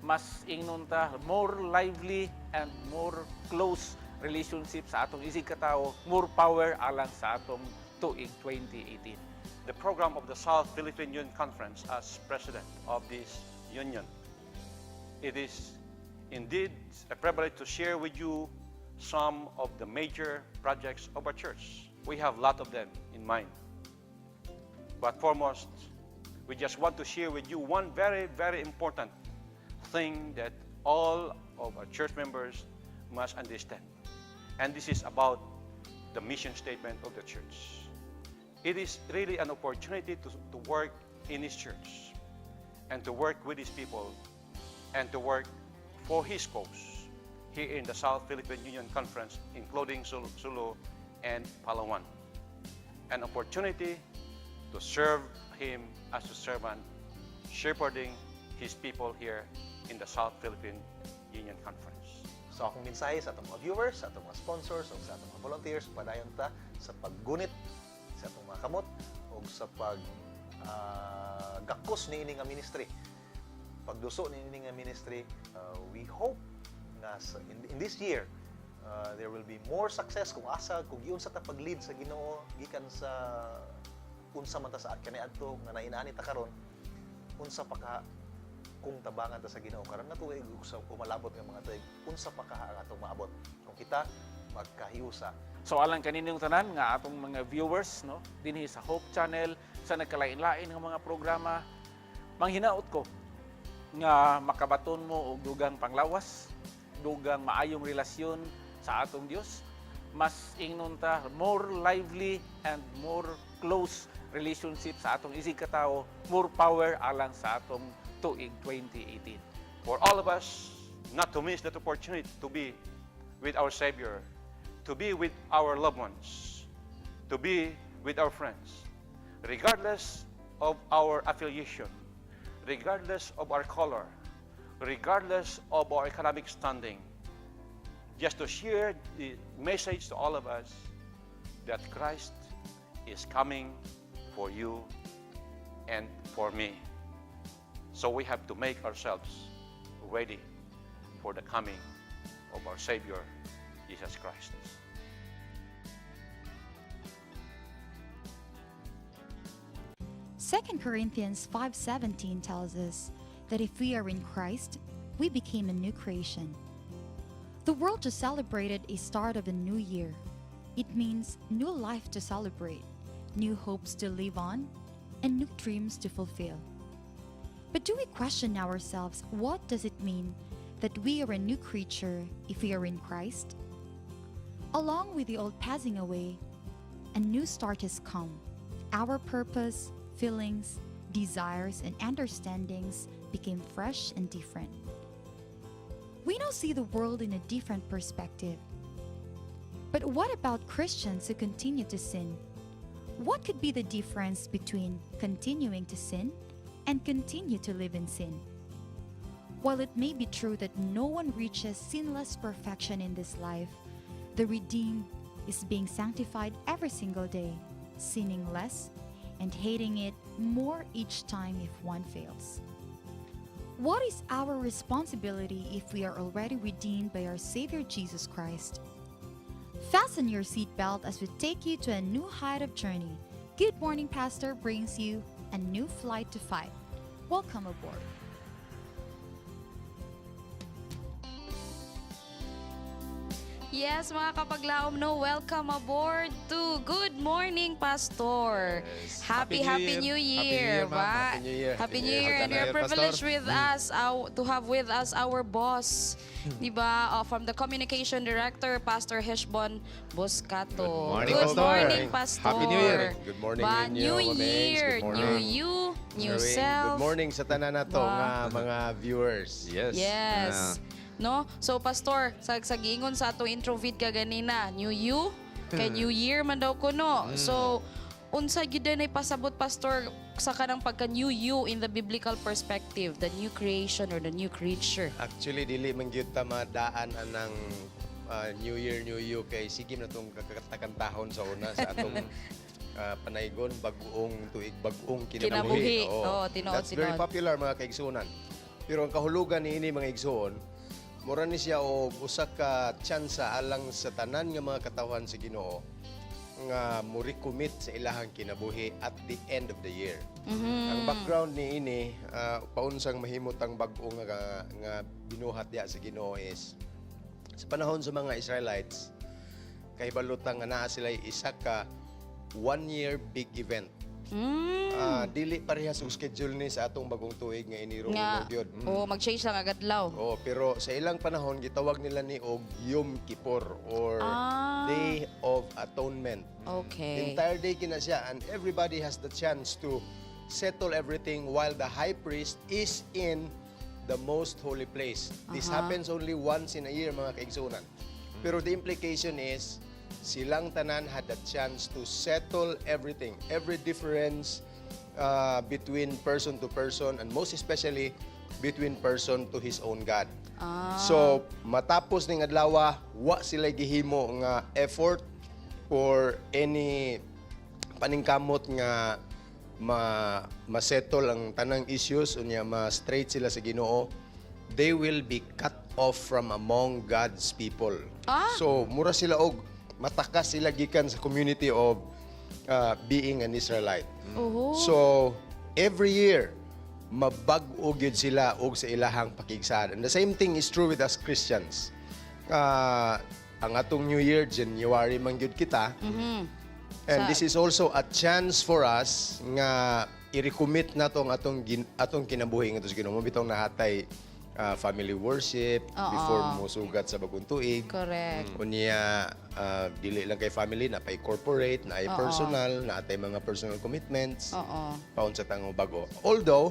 mas ingnon ta more lively and more close relationship sa atong isig katawo, more power alang sa atong tuig 2018. The program of the South Philippine Union Conference as president of this union. It is indeed a privilege to share with you some of the major projects of our church. We have a lot of them in mind. But foremost, we just want to share with you one very, very important thing that all of our church members must understand. And this is about the mission statement of the church. It is really an opportunity to work in His church and to work with His people and to work for His cause here in the South Philippine Union Conference, including Sulu and Palawan. An opportunity To serve Him as a servant, shepherding His people here in the South Philippine Union Conference. So akong mensahe sa atong mga viewers, sa atong mga sponsors, ug sa atong mga volunteers, padayon ta sa paggunit sa atong mga kamot ug sa pag gakos niini nga ministry. Pagduso niini nga ministry, we hope nga in this year there will be more success kung asa kung giunsa ta pag-lead sa Ginoo gikan sa unsa man ta sa kaniadto nga nainaani ta karon, unsa pa ka kung tabangan ta sa Ginoo karon nga tuig ug sa umalabot nga mga tuig, unsa pa ka ang atong maabot kung kita magkahiusa. So alang kaninyong tanan nga atong mga viewers, no, dinhi sa Hope Channel sa nagkalain-lain nga mga programa, manghinaot ko nga makabaton mo og dugang panglawas, dugang maayong relasyon sa atong Dios, mas ingnon ta more lively and more close relationship sa atong isig katawo, more power alang sa atong tuig 2018. For all of us not to miss that opportunity to be with our Savior, to be with our loved ones, to be with our friends, regardless of our affiliation, regardless of our color, regardless of our economic standing, just to share the message to all of us that Christ is coming for you and for me. So we have to make ourselves ready for the coming of our Savior, Jesus Christ. 2 Corinthians 5:17 tells us that if we are in Christ, we became a new creation. The world just celebrated a start of a new year. It means new life to celebrate, new hopes to live on, and new dreams to fulfill. But do we question ourselves, what does it mean that we are a new creature if we are in Christ? Along with the old passing away, a new start has come. Our purpose, feelings, desires, and understandings became fresh and different. We now see the world in a different perspective. But what about Christians who continue to sin? What could be the difference between continuing to sin and continue to live in sin? While it may be true that no one reaches sinless perfection in this life, the redeemed is being sanctified every single day, sinning less and hating it more each time if one fails. What is our responsibility if we are already redeemed by our Savior Jesus Christ? Fasten your seatbelt as we take you to a new height of journey. Good Morning Pastor brings you a new flight to fight. Welcome aboard. Yes, mga kapaglaom, no, welcome aboard to Good Morning Pastor. Happy, Happy New Year. Happy New Year, ma'am. Ba? Happy New Year. Happy New Year. And we're privileged Pastor. with us to have with us our boss, di ba? From the communication director, Pastor Heshbon Boscato. Good morning, Good Pastor. morning, Pastor. Happy New Year. Good morning Ba, ninyo, New Ma'am Enz. Year, Good morning. new you, new Erwin. self. Good morning sa tanan nato Ba? nga mga viewers. Yes. Yes. No? So Pastor, sa giingon sa atong intro vid kaganina, new you kay new year man daw kuno. So unsa gyud na pasabot, Pastor, sa kanang pagka new you in the biblical perspective, the new creation or the new creature? Actually, dili man gyud ta madaan anang New Year, New You kay sige na tong kakatakantahon sa una sa atong panaygon, bag-ong tuig, bag-ong Kinabuhi. kinabuhi. Oo, tinuod, That's very tinuod. popular, mga kaigsuonan. Pero ang kahulugan niini, mga igsuon, mura ni siya og usa ka tsansa alang sa tanan nga mga katawhan sa Ginoo nga mo-recommit sa ilahang kinabuhi at the end of the year. Ang background ni ini, paunsang mahimot ang bag-o nga binuhat diha sa Ginoo is sa panahon sa mga Israelites, kahibalutang nga naa sila isa ka one year big event. Dili parehas og schedule ni sa atong bagong tuig nga Enero Nga, 1 gyud. oh, mag-change lang agad law. Oh, pero sa ilang panahon gitawag nila ni og Yom Kippur or Day of Atonement. Entire day kina siya and everybody has the chance to settle everything while the high priest is in the most holy place. This happens only once in a year, mga kaigsunan. Pero the implication is Silang tanan had a chance to settle everything, every difference between person to person and most especially between person to his own God. So matapos ning adlaw, wa sila gihimo nga effort or any paningkamot nga ma masettle ang tanang issues unya ma-straight sila sa Ginoo, they will be cut off from among God's people. So mura sila og matakas sila gikan sa community of being an Israelite. So every year mabag-o gyud sila og sa ilahang pakigsaad. And the same thing is true with us Christians. Ang atong New Year, January man gyud kita. And this is also a chance for us nga i-recommit nato ang atong kinabuhi ngadto sa Ginoo. Mao bitong naa tay family worship before mosugat sa bagong tuig. Unya dili lang kay family, naa pay corporate, naay personal, naa tay mga personal commitments. Paunsa tang bago. Although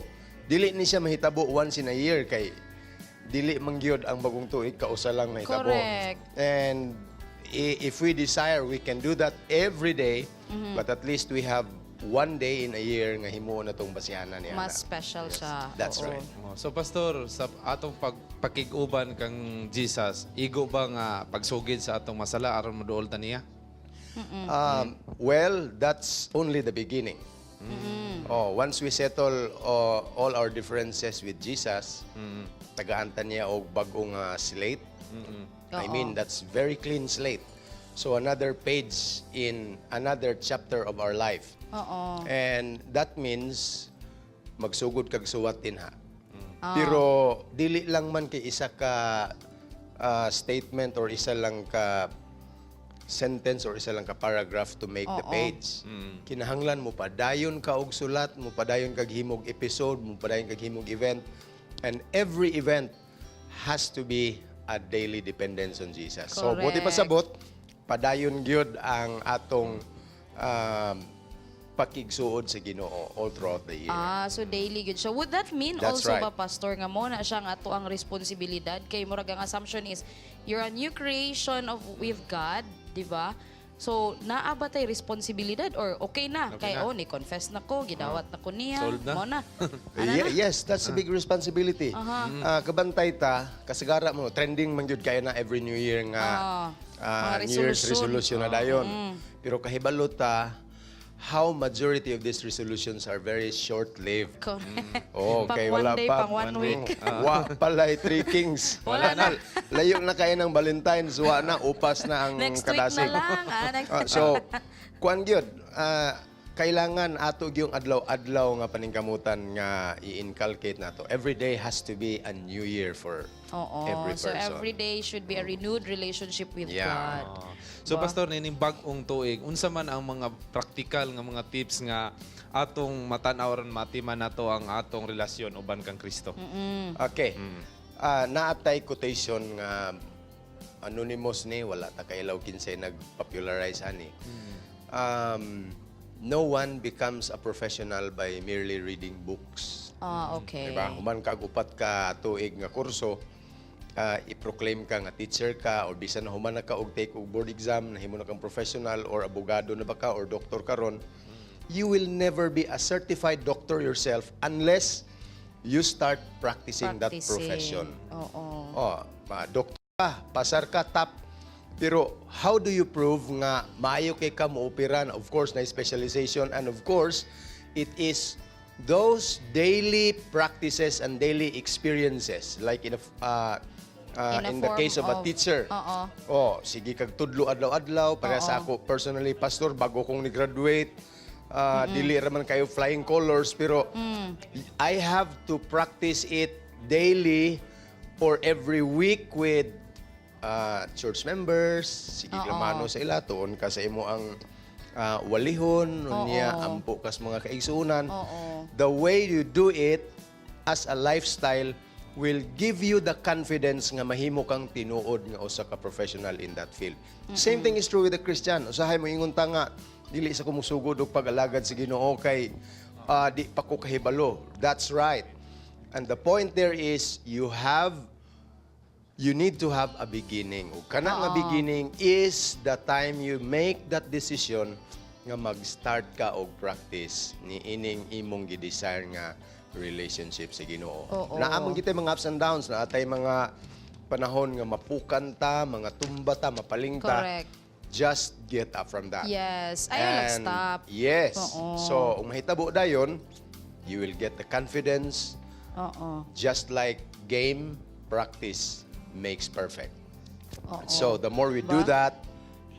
dili ni siya mahitabo once in a year kay dili man gyud ang bagong tuig kausa lang mahitabo. And if we desire, we can do that every day, but at least we have one day in a year nga himuon na tong basihanan niya. Mas special siya. That's right. Oh, so pastor, sa atong pagpakig-uban kang Jesus, igo ba nga pagsugid sa atong masala aron moduol ta niya? Well, that's only the beginning. Oh, once we settle all our differences with Jesus, tagaan ta niya og bag-ong slate. I mean, that's very clean slate. So another page in another chapter of our life. And that means magsugod kag suwat dinha. Pero dili lang man kay isa ka statement or isa lang ka sentence or isa lang ka paragraph to make the page. Kinahanglan mo padayon ka og sulat, mo padayon kag himog episode, mo padayon kag himog event. And every event has to be a daily dependence on Jesus. So buot ipasabot, padayon gyud ang atong pakigsuod sa Ginoo all throughout the year. Ah, so daily gyud siya. Would that mean That's also right. ba, Pastor, nga mo na siya nga ato ang responsibilidad kay murag ang assumption is you're a new creation of with God, di ba? So, naa ba tay responsibilidad or okay na? Okay Kay na. oh, ni confess na ko, gidawat na ko niya. Solved na. Mo na. Ana na? Yes, that's a big responsibility. Ah, kabantay ta, kasagara mo, trending man gyud kayo na every New Year nga Mga New Year's resolution. resolution na dayon. Pero kahibalo ta, how majority of these resolutions are very short-lived. Oh, Pang kay one wala day, pa. pang one week. Wa palay Three Kings. Wala na. Layo na kayo ng Valentine's, wa na, upas na ang Next week na kadasig. lang. Ah, so, kuan gyud, kailangan ato gyung adlaw-adlaw nga paningkamutan nga i-inculcate nato. Every day has to be a new year for every So person. every day should be a renewed relationship with God. So Ba? pastor, nining bag-ong tuig, unsa man ang mga praktikal nga mga tips nga atong matan-aw ron matiman nato ang atong relasyon uban kang Kristo? Okay. Ah, naa tay quotation nga anonymous ni, wala ta kailaw kinsay nag-popularize ani. No one becomes a professional by merely reading books. Diba? Human kag upat ka tuig nga kurso, i-proclaim ka nga teacher ka or bisan na human na ka og take og board exam, nahimo na kang professional or abogado na ba ka or doktor karon, you will never be a certified doctor yourself unless you start practicing that Practicing. profession. Oh, ma doktor ka, pasar ka top. Pero how do you prove nga maayo kay ka mo-operan? Of course, na specialization and of course, it is those daily practices and daily experiences like In a in the form case of a teacher. Oh, sige kag tudlo adlaw-adlaw para sa ako personally, pastor, bago kong ni-graduate, dili ra man kayo flying colors pero I have to practice it daily or every week with church members, sige lamano sa ila, tuon ka sa imo ang walihon, unya ampo kas mga kaigsuonan. The way you do it as a lifestyle will give you the confidence nga mahimo kang tinuod nga usa ka professional in that field. Same thing is true with the Christian. Usahay mo ingon ta nga dili sa kumusugod og pag-alagad sa Ginoo kay di pa ko kahibalo. That's right. And the point there is you have You need to have a beginning. Ug kana nga beginning is the time you make that decision nga mag-start ka og practice ni ining imong gi-desire nga relationship sa Ginoo. Naa man kitay mga ups and downs, naa tay mga panahon nga mapukan ta, mga tumba ta, mapaling ta. Just get up from that. Yes. Ayaw lang And stop. yes. So, kung mahitabo dayon, you will get the confidence. Just like game, practice makes perfect. So, the more we do Ba? that,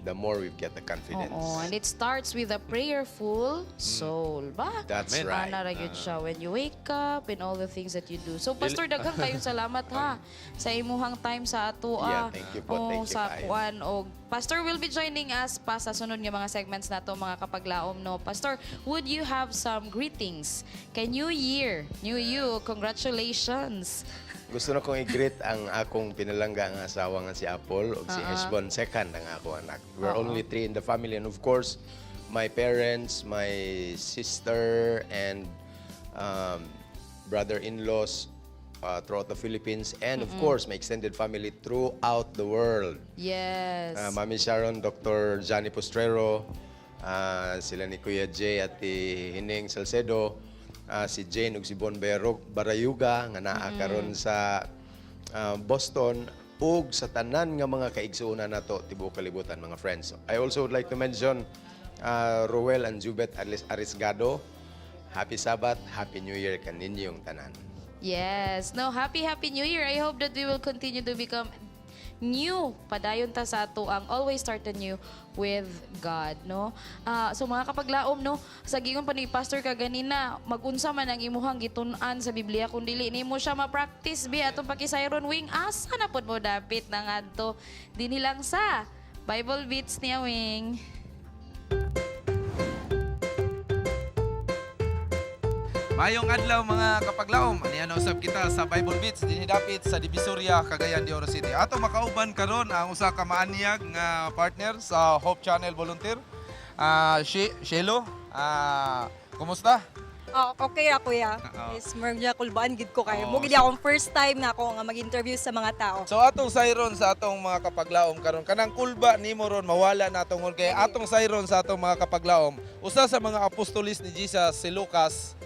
the more we get the confidence. Oo. And it starts with a prayerful soul. Ba? That's right. Ana ra gyud siya when you wake up and all the things that you do. So, Pastor, daghang kayong salamat ha sa imuhang time sa ato. Yeah, thank you po. Oo, Thank you sa kaayo. kuan og Pastor will be joining us pa sa sunod nga mga segments nato, mga kapaglaom, no. Pastor, would you have some greetings kay New Year, New You, congratulations. Gusto na kong i-greet ang akong pinalangga nga asawa nga si Apple ug si Heshbon second ang akong anak. We're only three in the family and, of course, my parents, my sister and brother-in-laws throughout the Philippines and, of course, my extended family throughout the world. Mami Sharon, Dr. Johnny Postrero, sila ni Kuya Jay at ni Hining Salcedo, si Jane ug si Bon Berog Barayuga nga naa karon sa Boston ug sa tanan nga mga kaigsuonan nato tibuok kalibutan, mga friends. I also would like to mention Ruel and Jubet Arisgado. Happy Sabbath, Happy New Year kaninyong tanan. Yes. No, happy, happy New Year. I hope that we will continue to become new. Padayon ta sa ato ang always start anew with God, no? Ah, so mga kapaglaom, no, sa giingon pa ni Pastor kaganina, magunsa man ang imuhang gitun-an sa Biblia kung dili nimo siya ma-practice bi? Atong pakisayron, Wing, asa na pod mo dapit na ngadto? Dinhi lang sa Bible Beats niya, Wing. Mayong adlaw, mga kapaglaom. Aniya na usab kita sa Bible Beats dinhi dapit sa Divisoria, Cagayan de Oro City. Ato makauban karon ang usa ka maanyag nga partner sa Hope Channel Volunteer. Shelo, kumusta? Oh, okay ra, kuya. Is murag niya kulbaan gid ko kayo. Mo gid akong first time na ako nga mag-interview sa mga tao. So atong sayron sa atong mga kapaglaom karon, kanang kulba nimo ron mawala na tungod kay atong sayron sa atong mga kapaglaom, usa sa mga apostolis ni Jesus si Lucas,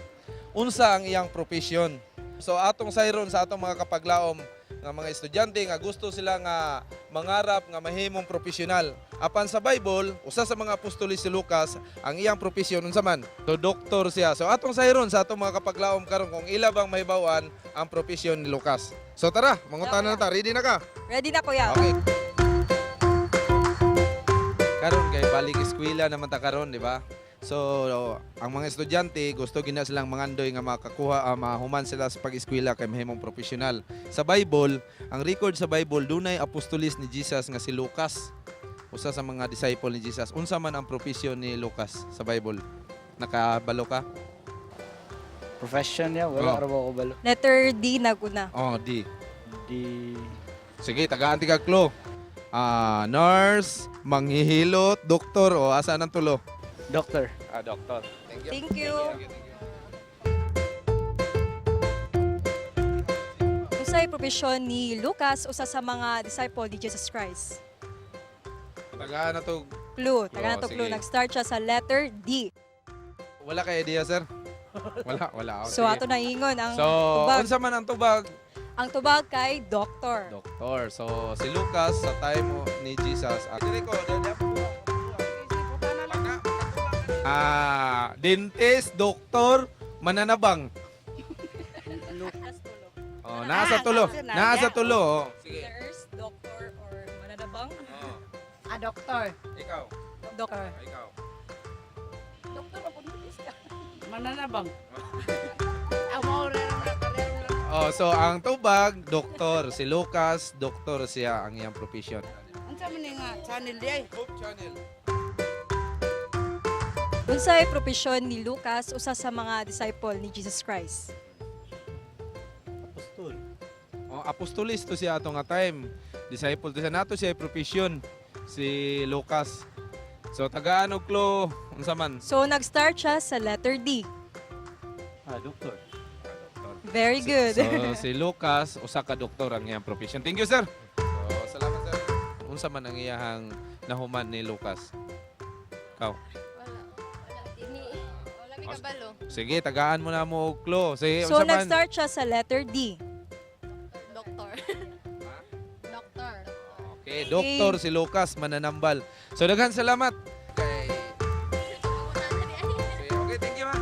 unsa ang iyang profesyon? So atong sayron sa atong mga kapaglaom nga mga estudyante nga gusto sila nga mangarap nga mahimong profesional. Apan sa Bible, usa sa mga apostolis si Lucas, ang iyang profesyon unsa man? So doktor siya. So atong sayron sa atong mga kapaglaom karon kung ila bang mahibaw-an ang profesyon ni Lucas. So tara, mangutana na ta. Ready na ka? Ready na, kuya. Okay. Karon kay balik eskwela naman ta karon, di ba? So, ang mga estudyante gusto gina silang mangandoy nga makakuha mahuman sila sa pag-eskwela kay mahimong profesional. Sa Bible, ang record sa Bible, dunay apostolis ni Jesus nga si Lucas. Usa sa mga disciple ni Jesus. Unsa man ang profesyon ni Lucas sa Bible? Nakabalo ka? Profession niya, wala ra ba ko balo. Letter D na guna. Oh, D. D. Sige, tagaan ti kag clue. Nurse, manghihilot, doktor, o asa nang tulo? Doctor. Ah, doctor. Thank you. Thank you. Unsay profesyon ni Lucas, usa sa mga disciple ni Jesus Christ? Tagaan na to. Clue. Taga na Oh, to clue. sige. Nag-start siya sa letter D. Wala kay idea, sir? Wala, wala. Oh, So sige. ato na ingon ang So, tubag. unsa man ang tubag? Ang tubag kay doctor. Doctor. So, si Lucas sa time ni Jesus. Dentist, doktor, mananabang. Oh, nasa tulo. Nasa tulo. Oh. Sige. Nurse, doctor, or mananabang? Ah, doctor. Ikaw. Doctor. Ikaw. Doktor ako. Mananabang. Amo ra. Oh, so ang tubag, doktor. Si Lucas, doktor siya ang iyang profession. Unsa man ni nga channel di ay? Hope Channel. Unsay propesyon ni Lucas, usa sa mga disciple ni Jesus Christ? Apostol. Oh, apostolis to siya ato nga time. Disciple to siya nato siya profession si Lucas. So tagaan og clue unsa man? So nag-start siya sa letter D. Ah, doctor. Very good. So si Lucas usa ka doktor ang iyang profession. Thank you, sir. Unsa man ang iyahang nahuman ni Lucas? Ikaw. Wala mi kabalo. Sige, tagaan mo na mo og clue. Sige, So unsa man? nag-start siya sa letter D. Doctor. Doctor. Okay, doktor si Lucas mananambal. So daghan salamat kay. Okay, thank you ha.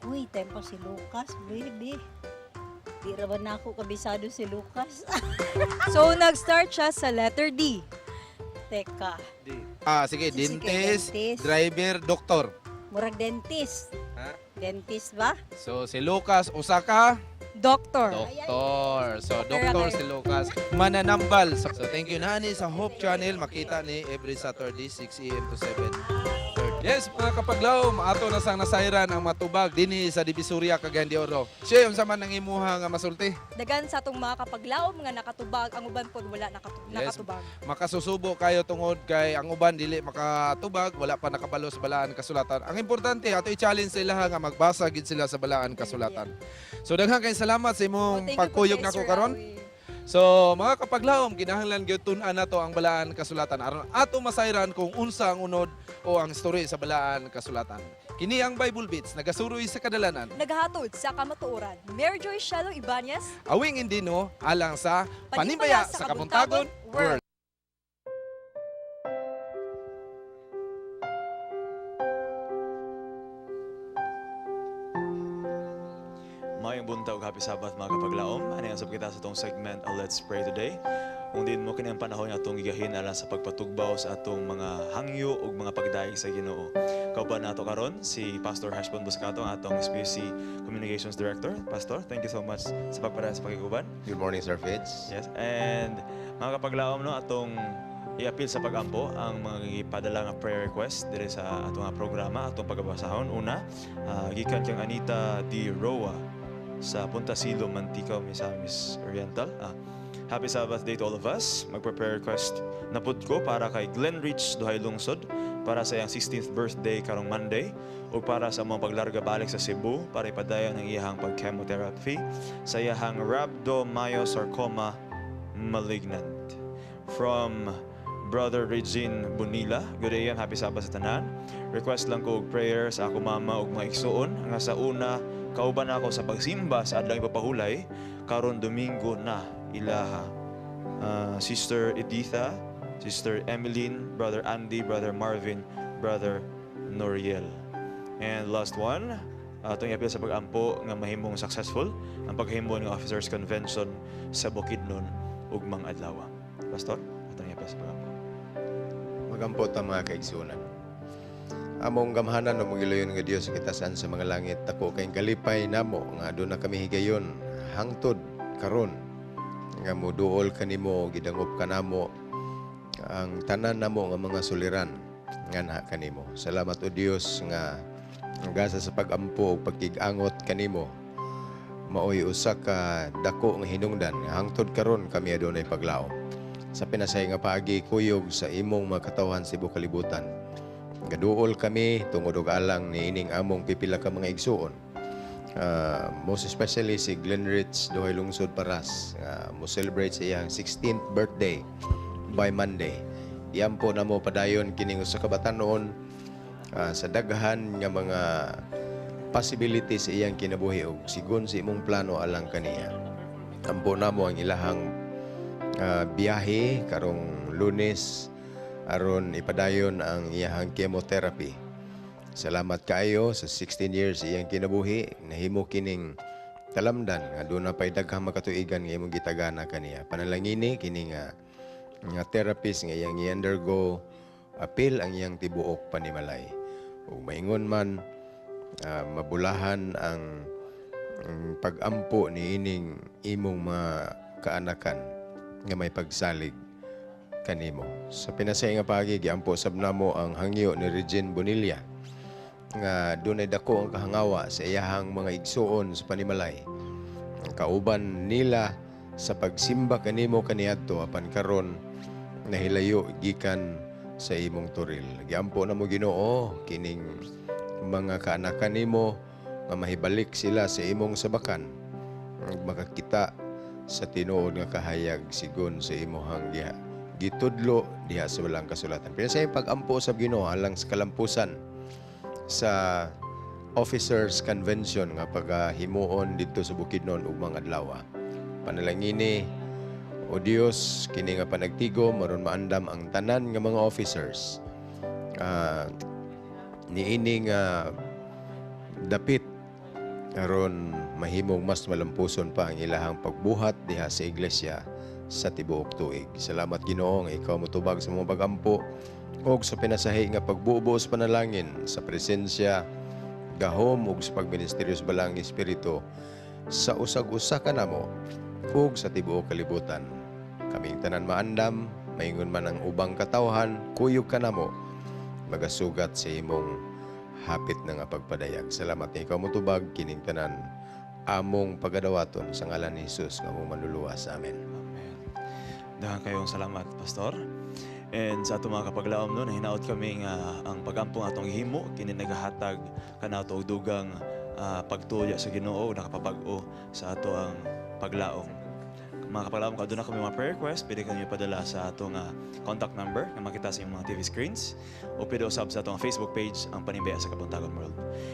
Uy, time pa si Lucas, baby. Di ra ba na ako kabisado si Lucas? So nag-start siya sa letter D. Teka, Ah, sige, Sige, dentist, dentist. driver, doktor. Murag dentist. Ha? Dentist ba? So si Lucas usa ka Doctor. Doktor. So, Doktor doktor kayo. si Lucas mananambal. So, thank you nani sa Hope Channel. Makita ni every Saturday, 6 a.m. to 7:30. Yes, mga kapaglaom, ato na sang nasayran ang matubag dinhi sa Divisoria, Cagayan de Oro. Siya, unsa man ang imuha nga masulti? Dagan sa atong mga kapaglaom nga nakatubag, ang uban pod wala nakatubag. Makasusubo kayo tungod kay ang uban dili makatubag, wala pa nakabalo sa balaan kasulatan. Ang importante ato i-challenge sila nga magbasa gid sila sa balaan kasulatan. So daghan kay salamat sa imong Oh, thank you pagkuyog po kay nako Sir karon. Rawi. So mga kapaglaom, kinahanglan gyud tun-an nato ang balaan kasulatan aron ato masayran kung unsa ang unod o ang story sa balaan kasulatan. Kini ang Bible Beats nagasuroy sa kadalanan. Naghahatod sa kamatuoran. Mary Joy Shelo Ibanez, Awing Indino alang sa Panimbaya sa Kabuntagon World. Maayong buntag, happy Sabbath mga kapaglaom. Ano sab kita sa atong segment Let's Pray Today. Kung din mo kini ang panahon nga atong gigahin alang sa pagpatugbaw sa atong mga hangyo ug mga pagdaig sa Ginoo. Kauban nato karon si Pastor Heshbon Buscato, ang atong SBC Communications Director. Pastor, thank you so much sa pagpadayon sa pakiguban. Good morning, Sir Fitz. Yes, and mga kapaglaom, no, atong iapil sa pagampo ang mga gipadala nga prayer request diri sa atong nga programa, atong pagabasahon. Una, gikan kang Anita D. Roa sa Punta Silo, Manticao, Misamis Oriental. Happy Sabbath day to all of us. Magpa-prayer request na pud ko para kay Glenn Rich Duhay Lungsod para sa iyang 16th birthday karong Monday ug para sa mga paglarga balik sa Cebu para ipadayon ang iyang pag-chemotherapy sa iyang rhabdomyosarcoma malignant. From Brother Regine Bonilla, good AM, happy Sabbath sa tanan. Request lang ko og prayer sa ako mama ug mga igsuon nga sa una kauban ako sa pagsimba sa adlaw ipapahulay karon Domingo na ilaha. Sister Editha, Sister Emeline, Brother Andy, Brother Marvin, Brother Noriel. And last one, atong iapil sa pag-ampo nga mahimong successful ang paghimo ng Officers Convention sa Bukidnon ugmang adlaw. Pastor, atong iapil sa pag-ampo. Magampo ta, mga kaigsunan. Among gamhanan o magiloyon nga Dios sa kitasan sa mga langit, dako kay kalipay namo nga aduna kami higayon hangtod karon nga moduol kanimo, gidangop kanamo ang tanan namo nga mga suliran nganha kanimo. Salamat, o Dios, nga ang gasa sa pagampo ug pagkig-angot kanimo maoy usa ka dako nga hinungdan nga hangtod karon kami adunay paglaom. Sa pinasay nga paagi, kuyog sa imong mga katawhan sa tibuok kalibutan. Gaduol kami tungod og alang niining among pipila ka mga igsuon. Most especially si Glenn Rich Duhay Lungsod Paras nga mo celebrate sa iyang 16th birthday by Monday. Iampo namo padayon kining usa ka batanon sa daghan nga mga possibilities sa iyang kinabuhi ug sigon sa imong plano alang kaniya. Ampo namo ang ilahang biyahe karong Lunes aron ipadayon ang iyahang chemotherapy. Salamat kaayo sa 16 years iyang kinabuhi, nahimo kining talamdan nga doon na pa'y daghang makatuigan nga imong gitagana kaniya. Panalangini kini nga therapist nga iyang i-undergo apil ang iyang tibuok panimalay. Ug maingon man mabulahan ang pag-ampo ni ining imong mga kaanakan nga may pagsalig kanimo. Sa pinasay nga paagi, giampo sab namo ang hangyo ni Regine Bonilla nga dunay dako ang kahangawa sa iyahang mga igsuon sa panimalay. Ang kauban nila sa pagsimba kanimo kaniadto apan karon nahilayo gikan sa imong toril. Giampo namo, Ginoo, kining mga kaanakan nimo nga mahibalik sila sa imong sabakan ug makakita sa tinuod nga kahayag sigon sa imong gitudlo diha sa Balaang Kasulatan. Pero sa pag-ampo sa Ginoo alang sa kalampusan sa Officers Convention nga pagahimuon didto sa Bukidnon ugmang adlaw. Panalangini o Dios, kini nga panagtigom aron maandam ang tanan nga mga officers niini nga dapit aron mahimong mas malampuson pa ang ilahang pagbuhat diha sa iglesia sa tibuok tuig. Salamat, Ginoo, nga ikaw motubag sa mga pagampo og sa pinasahi nga pagbuo sa panalangin sa presensya, gahom ug sa pagministeryo sa Balaang Espiritu sa usag-usa kanamo ug sa tibuok kalibutan. Kaming tanan maandam, maingon man ang ubang katawhan, kuyog kanamo, magasugat sa imong hapit na nga pagpadayag. Salamat nga ikaw motubag kining tanan among pagadawaton sa ngalan ni Jesus nga among manluluwas. Amen. Daghan kayong salamat, Pastor. And sa atong mga kapaglaom, no, nahinaot kami nga ang pag-ampo nga atong gihimo kini nagahatag kanato og dugang pagtuya sa Ginoo, nakapabag-o sa ato ang paglaom. Mga kapaglaom, kung aduna kami mga prayer request, pwede kanyo padala sa atong contact number nga makita sa inyong mga TV screens o pwede usab sa atong Facebook page, ang Panimbaya sa Kabuntagon World.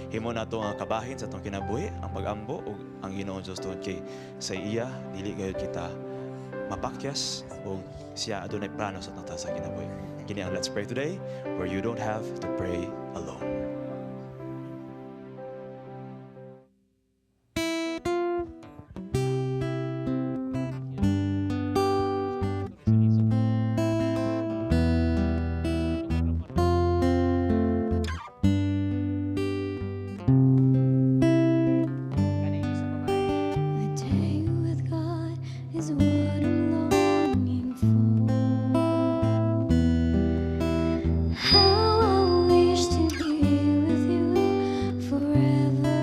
Himo nato nga kabahin sa atong kinabuhi ang pag-ambo ug ang Ginoong Dios tungod kay sa iya dili gayud kita mapakyas o siya adunay plano sa atong sa kinabuhi. Kini ang Let's Pray Today, where you don't have to pray alone. A day with God is what I'm longing for. How I wish to be with you forever.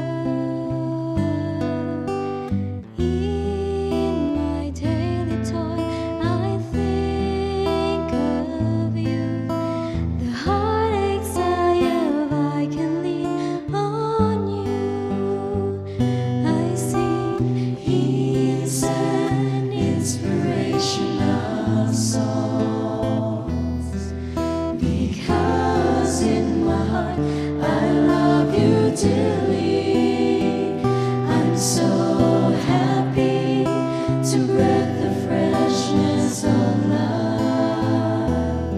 In my daily toil, I think of you. The heartaches I have, I can lean on you. I sing hymns and inspirational songs because in my heart I love you dearly. I'm so happy to breathe the freshness of love,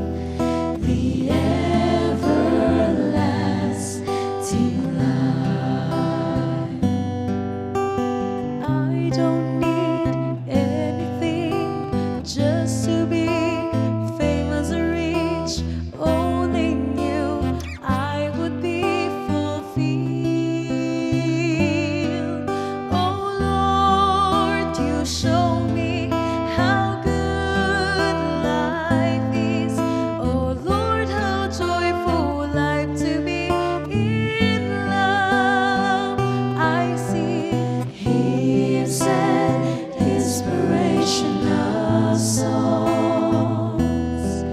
the everlasting life. I don't need anything just to be famous or rich. Only in you I would be fulfilled. Oh Lord, you show me how good life is. Oh Lord, how joyful life to be in love. I sing hymns and inspirational songs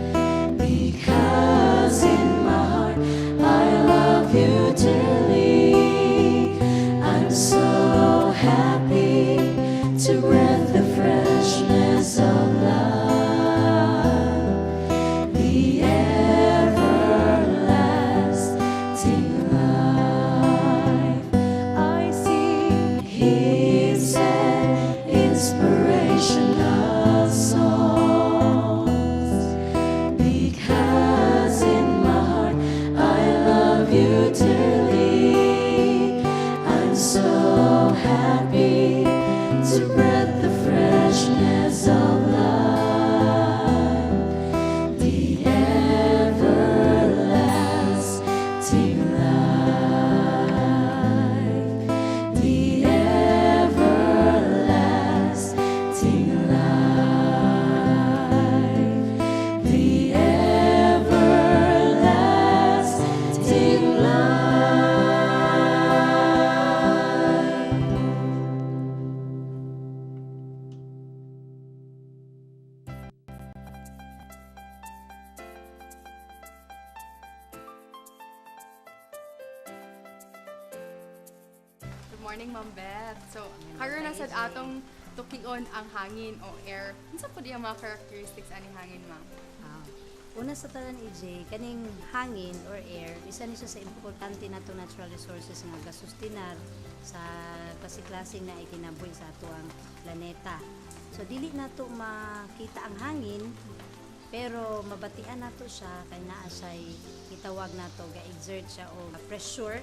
because in my heart I love you dearly. I'm so happy to breathe the freshness of love, the everlasting life. I sing hymns and inspirational songs because in my heart I love you dearly. I'm so happy to breathe the freshness of life, the everlasting life, the everlasting life, the everlasting life. Good morning, Ma'am Beth. So, karon na sad atong tukion ang hangin o air. Unsa pud ang mga characteristics ani hangin, ma'am? Ah. Una sa tanan, EJ, kaning hangin or air, isa ni siya sa importante nato natural resources nga gasustinar sa klase-klaseng na ikinabuhi sa ato ang planeta. So dili nato makita ang hangin, pero mabatian nato siya kay naa siya gitawag nato ga-exert siya og pressure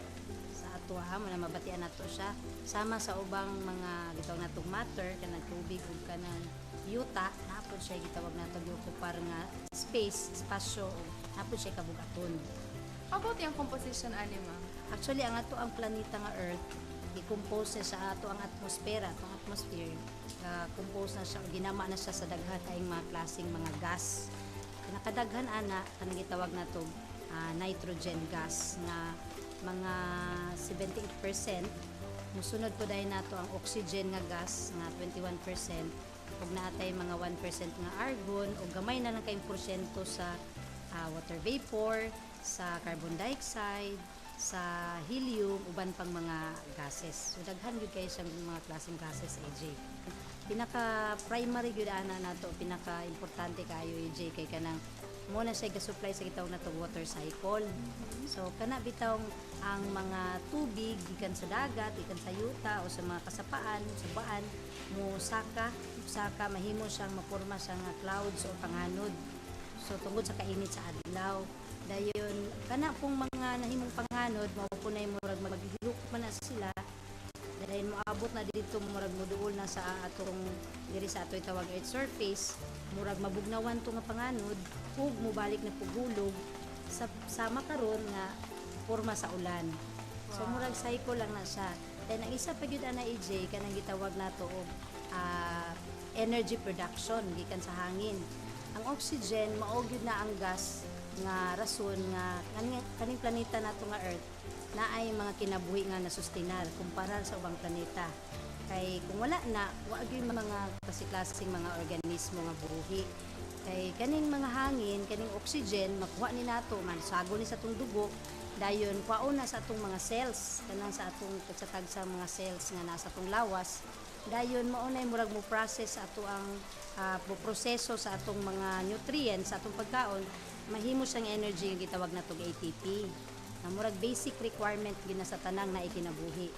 sa ato ha, mo na mabatian nato siya sama sa ubang mga gitawag natong matter, kanang tubig ug kanang yuta, naa pod siya gitawag nato giokupar nga space, espasyo ug naa pod siya kabugaton. How about yung composition ani, ma'am? Actually, ang ato ang planeta nga Earth, i-compose na sa ato ang atmosfera, atong atmosphere, compose na siya, ginama na siya sa daghan kayong mga klaseng mga gas. Nakadaghan ana kanang gitawag nato nitrogen gas nga mga 78%. Musunod po dahil nato ang oxygen nga gas nga 21% ug naatay mga 1% nga argon ug gamay na lang kayong porsyento sa water vapor, sa carbon dioxide, sa helium, uban pang mga gases. So daghan gyud kayo siyang mga klaseng gases, AJ. Pinaka primary gyud ana nato, pinaka importante kaayo, AJ, kay kanang mo na siya ga-supply sa gitawag nato water cycle. So kana bitaw ang mga tubig gikan sa dagat, gikan sa yuta o sa mga kasapaan, subaan, mo saka, saka mahimo siyang maporma siya nga clouds o panganod. So tungod sa kainit sa adlaw, dayon kana pong mga nahimong panganod mao po na murag maghilok man na sila, dayon moabot na didto, murag moduol na sa atong diri sa atoy tawag earth surface, murag mabugnawan to nga panganod ug mobalik na pugulog sa sama karon nga porma sa ulan. So murag cycle lang na siya. Then ang isa pa gyud ana, AJ, kanang gitawag nato og energy production gikan sa hangin. Ang oxygen mao gyud na ang gas nga rason nga kaning planeta nato nga Earth na ay mga kinabuhi nga nasustinar kumpara sa ubang planeta. Kay kung wala na, wa gyud mga klase-klaseng mga organismo nga buhi. Kay kaning mga hangin, kaning oxygen makuha ni nato man sago ni sa atong dugo, dayon kuhaon na sa atong mga cells, kanang sa atong tagsa-tagsa mga cells nga nasa atong lawas, dayon mao nay murag mo process sa ato ang mo proseso sa atong mga nutrients sa atong pagkaon, mahimo siyang energy nga gitawag natog ATP. Na murag basic requirement gyud na sa tanang na ikinabuhi.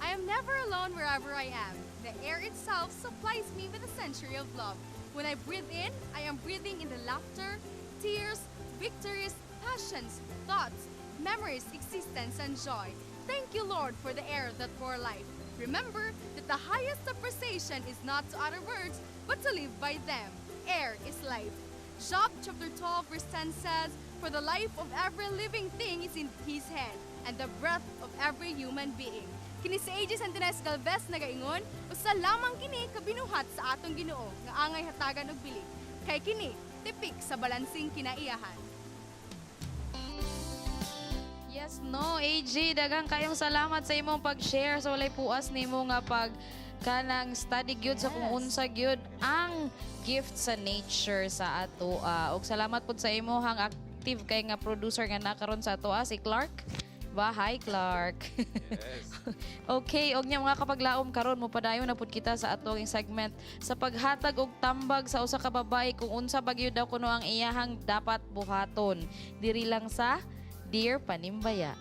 I am never alone wherever I am. The air itself supplies me with a century of love. When I breathe in, I am breathing in the laughter, tears, victories, passions, thoughts, memories, existence, and joy. Thank you, Lord, for the air that bore life. Remember that the highest appreciation is not to utter words, but to live by them. Air is life. Job chapter 12 verse 10 says, "For the life of every living thing is in His hand, and the breath of every human being." Kini si AJ Santinez Galvez nagaingon, usa lamang kini kabinuhat sa atong Ginoo nga angay hatagan og bili. Kay kini tipik sa balansing kinaiyahan. Yes, no, AJ, daghang kayong salamat sa imong pag-share sa walay puas nimo nga pag kanang study gyud sa kung unsa gyud ang gift sa nature sa ato. Og salamat pud sa imong active kay nga producer nga nakaron sa ato, si Clark. Ba, hi Clark. Okay, og nya mga kapaglaom, karon mo padayon na pud kita sa atong segment sa paghatag og tambag sa usa ka babae kung unsa ba gyud daw kuno ang iyahang dapat buhaton. Diri lang sa Dear Panimbaya.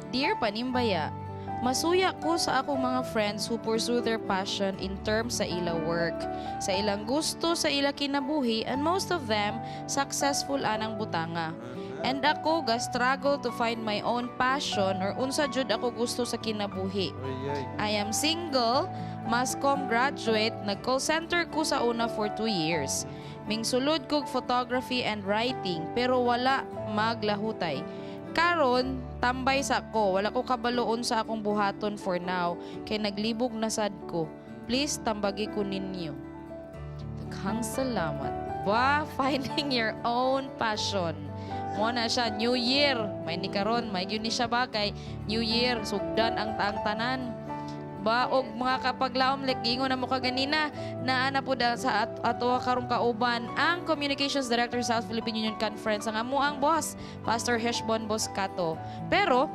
Dear Panimbaya, masuya ko sa akong mga friends who pursue their passion in terms sa ila work, sa ilang gusto sa ila kinabuhi, and most of them successful anang butanga. And ako ga struggle to find my own passion or unsa jud ako gusto sa kinabuhi. I am single, mass comm graduate, nag-call center ko sa una for 2 years. Mingsulod kog photography and writing pero wala maglahutay. Karon tambay sa ko, wala ko kabaloon sa akong buhaton for now kay naglibog na sad ko. Please tambagi ko ninyo. Daghang salamat. Ba, finding your own passion. Mo na siya, New Year. May ni karon, may gyud ni siya ba kay New Year, sugdan ang taang tanan. Ba og mga kapaglaom, like giingon na mo kaganina, naa na po da sa ato karong kauban ang Communications Director sa South Philippine Union Conference, ang amo ang boss, Pastor Heshbon Boscato. Pero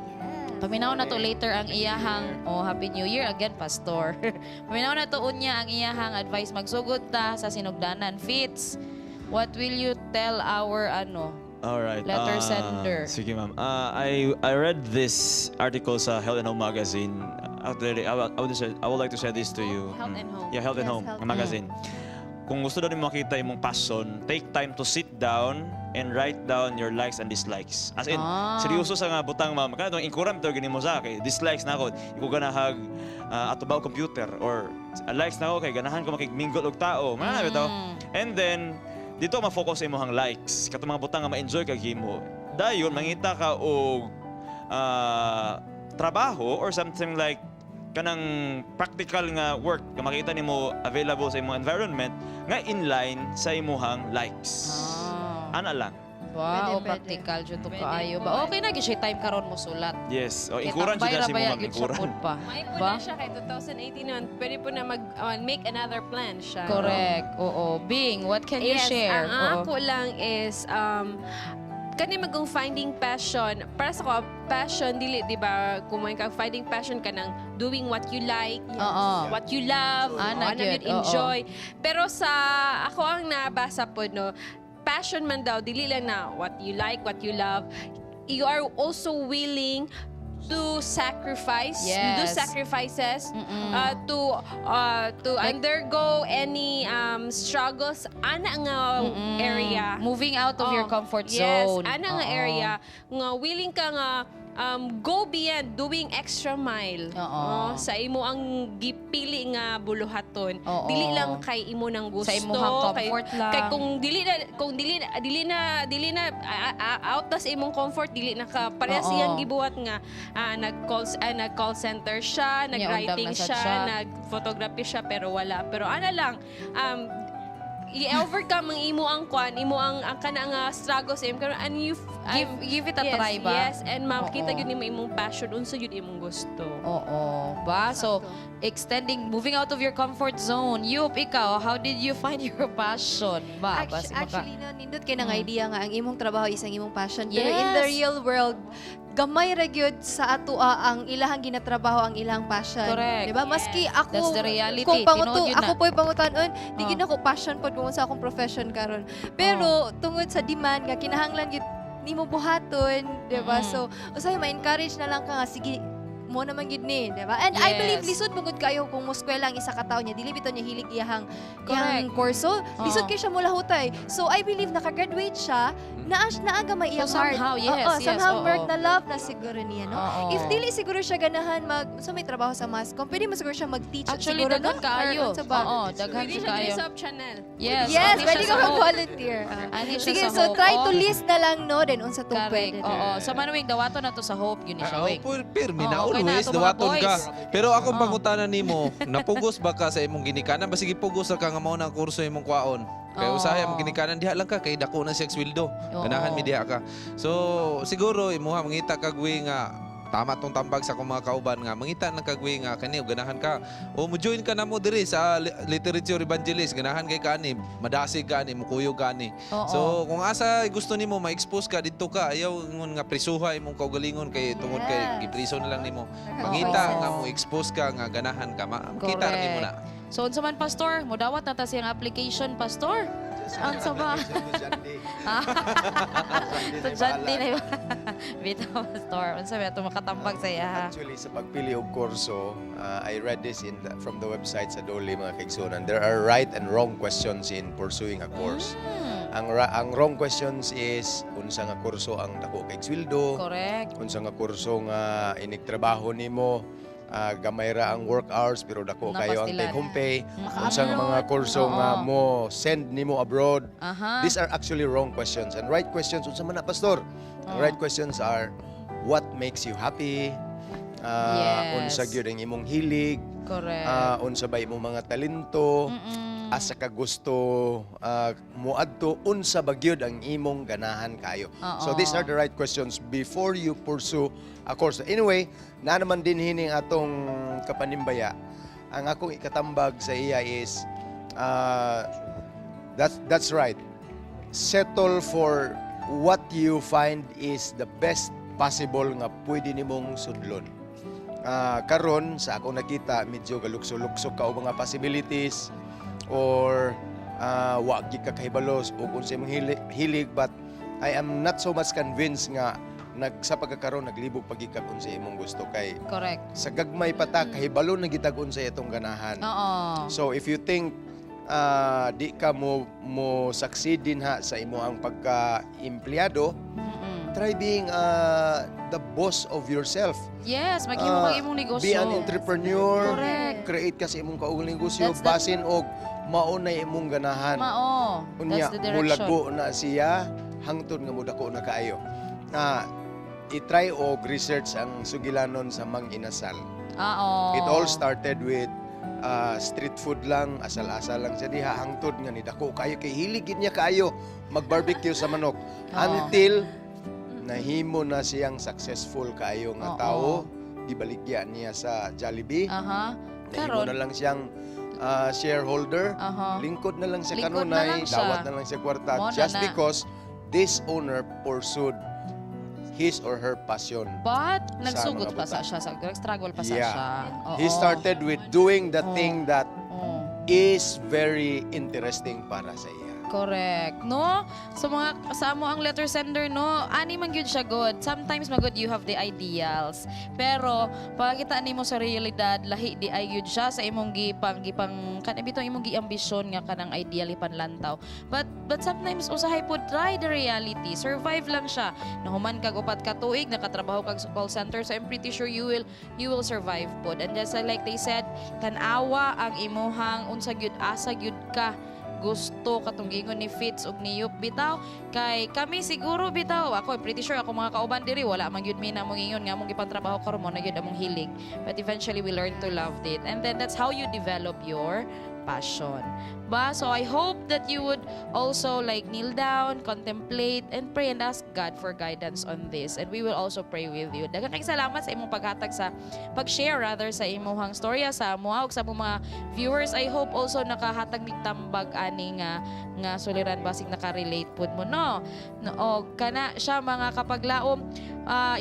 paminaw na to later ang iyahang, oh, Happy New Year again, Pastor. Paminaw na to unya ang iyahang advice. Magsugod ta sa sinugdanan. Fitz, what will you tell our ano All right. letter sender? Sige, ma'am. I read this article sa Health and Home magazine. Actually, I would like to share this to you. Health and Home. Yeah, Health and Yes, Home Health nga magazine. Kung gusto daw nimo makita imong passion, take time to sit down and write down your likes and dislikes. As in, seryoso sa nga butang, ma'am. Kana itong inkuram to gini mo sa kay dislikes na ako. Iko ganahag ato ba computer or likes na ako kay ganahan ko makigmingle og tao. Mga bitaw. And then dito ma-focus sa imong likes. Katong mga butang nga ma-enjoy kag himo. Dayon mangita ka og trabaho or something like kanang practical nga work nga makita nimo available sa imong environment nga inline sa imuhang likes. Ana lang. Wow, practical jud to kaayo ba. Okay na gyud siya time karon mo sulat. Yes. O Kay ikuran tambay jud na ra si baya mo, ma'am, gyud siya ikuran. pud pa. May po Ba? na siya kay 2018 naman. Pwede po na mag make another plan siya. Correct. Oo. Bing, what can you Yes, share? ang ako lang is kani magong finding passion. Para sa ko, passion dili, di ba, kung may ka finding passion ka ng doing what you like, what you love, Ana ano gyud, yun, enjoy. Pero sa ako ang nabasa po, no, passion man daw dili lang na what you like, what you love. You are also willing to sacrifice, do sacrifices, to undergo any struggles ana nga area. Moving out of your Oh, comfort yes, zone. ana nga area nga willing ka nga go beyond, doing extra mile. Oh, sa imo ang gipili nga buluhaton. Dili lang kay imo nang gusto. Sa imuhang comfort lang. Kay kung dili na out na sa imong comfort, dili na ka parehas iyang gibuhat nga nag call center siya, Niya, undang nag-writing na sad siya, siya. nag-photography siya, pero wala. Pero ana lang, i-overcome ang imo ang kwan, imo ang kana nga struggle sa imo karon and you Give it a yes, try ba? Yes, and makita gyud nimo imong passion, unsa gyud imong gusto. Oo. Ba? So, extending, moving out of your comfort zone. Yup, ikaw, how did you find your passion? Ba? Basi Actually, no, nindot kay nang idea nga ang imong trabaho is ang imong passion. Pero in the real world, gamay ra gyud sa atoa ang ilahang ginatrabaho ang ilang passion. Correct. Di ba? Maski ako That's the reality. kung panguto, Tinuod yun ako na. po'y pangutan-on, di Oh. gid ako passion pod kung sa akong profession karon. Pero tungod sa demand nga kinahanglan gyud nimo buhaton, di ba? So, usahay ma-encourage na lang ka nga sige mo naman gid ni, di ba? And I believe lisod bungod kayo kung moskwela ang isa ka tawo niya, dili bitaw niya hilig iyahang iyang kurso. Lisod kay siya mulahutay. So I believe nakagraduate siya, naa naa may iyang So heart. somehow, yes, Oo, somehow oo. work na love na siguro niya, no? Oo. If dili siguro siya ganahan mag so may trabaho sa masscom, pwede mo siguro siya mag-teach Actually, siguro, daghan no? kaayo. Or unsa ba? Oo, daghan Pwede siya siya diri kaayo. sa Hope Channel. Yes, Yes, ani pwede siya ka sa Hope. mag-volunteer. Ani siya Sige, sa so Hope. try to list na lang, no? Then unsa tong Correct. pwede. Oo. Sa Manuwing, dawato na to sa Hope. Yun ni siya, Ah, Wing. oh, pirmi na Oo, okay na always ato mga dawaton ka. boys. Pero akong pangutana nimo, napugos ba ka sa imong ginikanan? Basig gipugos ra ka nga mao na ang kurso imong kwaon. Kay usahay ang ginikanan diha lang ka kay dako na siya sweldo. Ganahan mi diha ka. So siguro imuha mangita kag way nga tama tong tambag sa akong mga kauban nga mangita lang kag way nga kani ganahan ka o mo join ka namo diri sa literature evangelist, ganahan kay kaani, madasig ka ani, mukuyog ka ani. So kung asa gusto nimo ma-expose ka, didto ka. Ayaw ingon nga prisuha imong kaugalingon kay tungod kay gipriso na lang nimo. Mangita nga mo expose ka nga ganahan ka, makita ra nimo na. So, unsa man, Pastor? Mudawat na ta siyang application, Pastor? Unsa ba? Estudyante na yun. Bitaw, Pastor. Unsa ba ito makatambag sa iya? Actually, sa pagpili og kurso, I read this from the website sa DOLE, mga kaigsunan. There are right and wrong questions in pursuing a course. Ang wrong questions is unsa nga kurso ang dako kay sweldo, unsa nga kurso nga inig trabaho nimo, gamay ra ang work hours pero dako kayo ang Napastilan. take home pay, unsa nga mga kurso nga mo send nimo abroad. These are actually wrong questions. And right questions, unsa man na, Pastor? Ang right questions are what makes you happy? Unsa gyud ang imong hilig? Unsa ba imong mga talento? Asa ka gusto muadto, unsa ba gyud ang imong ganahan kayo? So these are the right questions before you pursue a course. Anyway, na naman din hining atong kapanimbaya. Ang akong ikatambag sa iya is that's right. Settle for what you find is the best possible nga pwede nimong sudlon. Karon sa akong nakita, medyo galukso-lukso ka og mga possibilities or wa gyud ka kahibalos og unsay imong hilig, but I am not so much convinced nga nag sa pagkakaroon naglibog pa gyud ka kung unsay imong gusto kay sa gagmay pa ta kahibalo na gyud tag unsay atong ganahan. So if you think di ka mo succeed din ha sa imong pagka-empleyado, try being the boss of yourself. Yes, maghimo kag imong negosyo. Be an entrepreneur. Correct. Create ka sa imong kaugaling negosyo. That's Basin og mao na imong ganahan. Mao. Unya, That's the direction. mulago na siya hangtod nga mudako na kaayo. Na i-try og research ang sugilanon sa Mang Inasal. It all started with street food lang, asal-asal lang siya diha hangtod nga nidako kayo kay hilig gid niya kaayo mag-barbecue sa manok until nahimo na siyang successful kaayo nga tawo, gibaligya niya sa Jollibee. Nahimo Karon na lang siyang shareholder. Lingkod na lang siya Lingkod na kanunay, lang siya. Dawat na lang siya kwarta Mo na just na. because this owner pursued his or her passion But sa nagsugod mga pa sa butang. siya, sa struggle pa sa siya. Oo. He started with doing the thing that is very interesting para sa iya. Correct. No? So mga sa amo ang letter sender, no, ani man gyud siya good. Sometimes magud you have the ideals. Pero pagkita nimo sa realidad, lahi di ay gyud siya sa imong gipang kanang bitong imong giambisyon nga kanang ideal ipanlantaw. But sometimes usahay pod try the reality. Survive lang siya. Nahuman kag 4 ka tuig, nakatrabaho kag sa call center, so I'm pretty sure you will survive pod. And just like they said, tan-awa ang imuhang unsa gyud, asa gyud ka gusto, katong giingon ni Fitz ug ni Yup bitaw, kay kami siguro bitaw, ako I'm pretty sure ako mga kauban diri, wala man gyud mi na mong ingon nga among gipantrabaho karon mo na gyud among hilig, but eventually we learn to love it and then that's how you develop your passion ba. So I hope that you would also like kneel down, contemplate and pray and ask God for guidance on this, and we will also pray with you. Daghang kay salamat sa imong paghatag, sa pag-share rather, sa imong storya sa amo ug sa among mga viewers. I hope also nakahatag mig tambag ani nga suliran, basig naka-relate pud mo, no? Og kana siya, mga kapaglaom,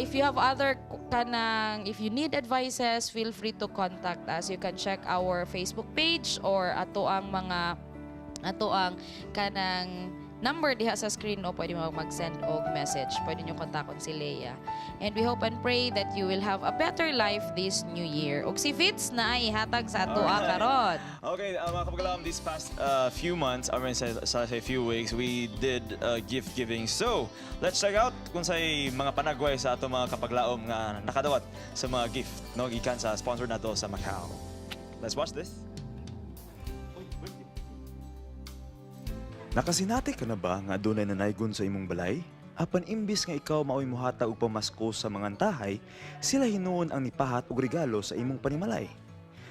if you have other kanang if you need advices, feel free to contact us. You can check our Facebook page or ato ang kanang number diha sa screen o pwede mo mag-send og message. Pwede nyo kontakon si Leia. And we hope and pray that you will have a better life this new year. Og si Fitz na ay ihatag sa ato karon. Okay, mga kapaglaom, these past few months, I mean, sa few weeks, we did gift giving. So, let's check out kung say mga panagway sa ato mga kapaglaom nga nakadawat sa mga gift, no, gikan sa sponsor nato sa Macau. Let's watch this. Nakasinati ka na ba nga adunay nanaygon sa imong balay? Apan imbis nga ikaw maoy muhatag og pamasko sa mga antahay, sila hinuon ang nipahat og regalo sa imong panimalay.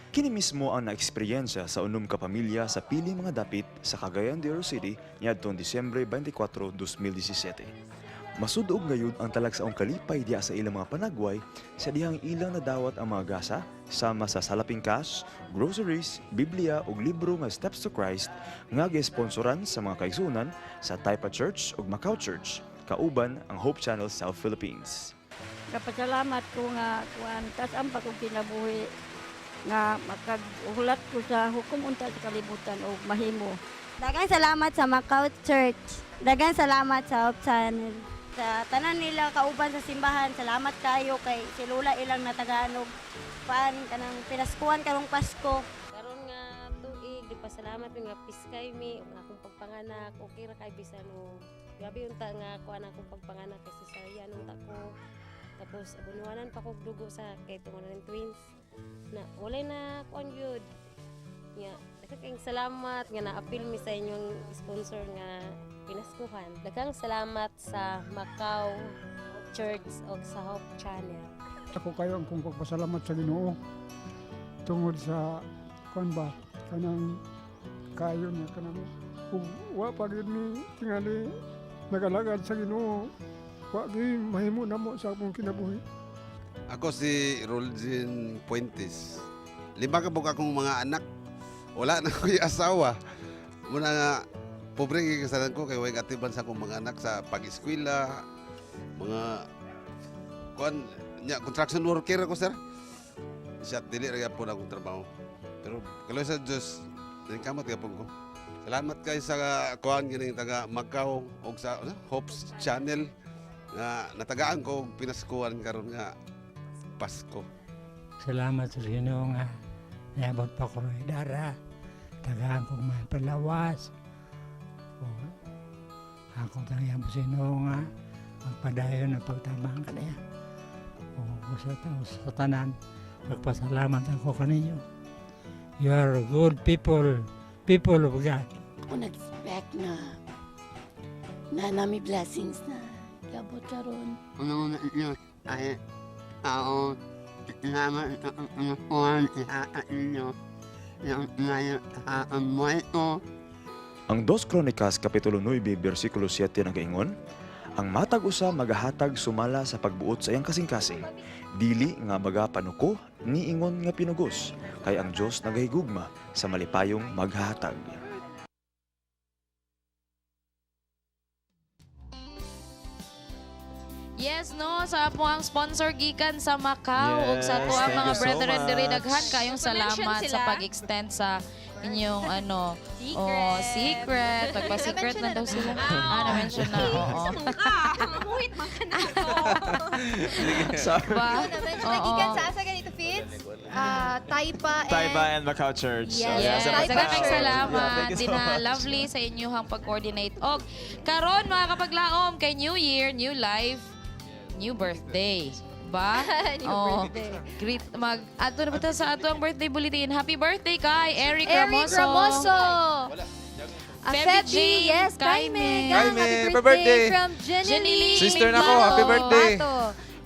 Kini mismo ang naeksperyensya sa 6 ka pamilya sa piling mga dapit sa Cagayan de Oro City niadtong Disyembre 24, 2017. Masudog gayud ang talagsaong kalipay diha sa ilang mga panagway sa dihang ilang nadawat ang mga gasa sama sa salaping cash, groceries, Biblia ug libro nga Steps to Christ nga gisponsoran sa mga kaigsuonan sa Taipa Church ug Macau Church, kauban ang Hope Channel South Philippines. Kapasalamat ko nga kuan tas ang pagkong kinabuhi nga makaghulat ko sa hukom unta sa kalibutan og mahimo. Daghang salamat sa Macau Church. Daghang salamat sa Hope Channel. Sa tanan nila kauban sa simbahan, salamat kayo kay si Lola ilang natagaan og kuan kanang pinaskuhan karong Pasko. Karon nga tuig, di pasalamat mi nga piskay mi ug akong pagpanganak, okay ra kay bisan og grabe unta nga kuan akong pagpanganak kay cesarean unta ko. Tapos abunuhanan pa kog dugo sa kay tungod ng twins na walay na kuan gyud. Nga daghang salamat nga naapil mi sa inyong sponsor nga pinaskuhan. Daghang salamat sa Macau Church ug sa Hope Channel. Ako kayo ang kong pagpasalamat sa Ginoo tungod sa kuan ba kanang Kayo niya kanamo. Ug wa pa gyud mi tingali nagalagad sa Ginoo. Wa gyud mahimo namo sa akong kinabuhi. Ako si Roljin Puentes. Lima ka buok akong mga anak. Wala na ko'y asawa. Muna nga, pobre kay kasalan ko kay way katiban sa akong mga anak sa pag-eskwela, mga kuan nya, construction worker ako, sir. Siya dili ra gyapon akong trabaho. Pero kaloy sa Dios, kamot gyapon ko. Salamat kay sa kuan kining taga Macau og sa ano, Hopes Channel nga natagaan ko og pinaskuan karon nga Pasko. Salamat sa Ginoo nga niabot pa ko rin dara. Tagaan ko man palawas. O, ako tangyan po sa Ginoo nga magpadayon ang pagtabang kaniya. O, sa tanan, pagpasalamat ako kaninyo. You are good people, people of God. Ako nag-expect na na nami blessings na gabot karon. Ano na ay tao, salamat sa pagkakuhan sa inyo ng ngayon sa buhay ko. Ang 2 Kronikas Kapitulo 9, bersikulo 7 nagaingon, "Ang matag usa magahatag sumala sa pagbuot sa iyang kasing-kasing, dili nga magapanuko niingon nga pinugos, kay ang Dios nagahigugma sa malipayong maghahatag." Yes, no, sa apo ang sponsor gikan sa Macau ug sa ato ang Yes, thank mga you so brethren diri, much. daghan kayong Pa-mention salamat sa sila. pag-extend sa inyong ano, Secret. Oh, secret. Pagpa-secret na daw sila. Ah, na-mention na. Oo. Muhit man ka na. Sorry. Ba? Na-mention na gikan sa asa ganito, Fitz? Ah, Taipa and Taiba and Macau Church. Yes. So, yeah, sa Yes, Macau. daghang salamat. Yeah, thank you so Dina, much. lovely sa inyong pag-coordinate. Og karon mga kapaglaom kay New Year, New Life, New Birthday. Ba? New Oo. birthday. Greet mag ato na ba ta sa ato ang birthday bulletin. Happy birthday kay Eric, Eric Ramoso. Ramoso. Ah, Feby Feby, Jane yes, Kaime. Kaime. Gang, Kaime, happy happy birthday birthday. from Jenny Jenny Lee. Sister na ako, happy birthday. Bato.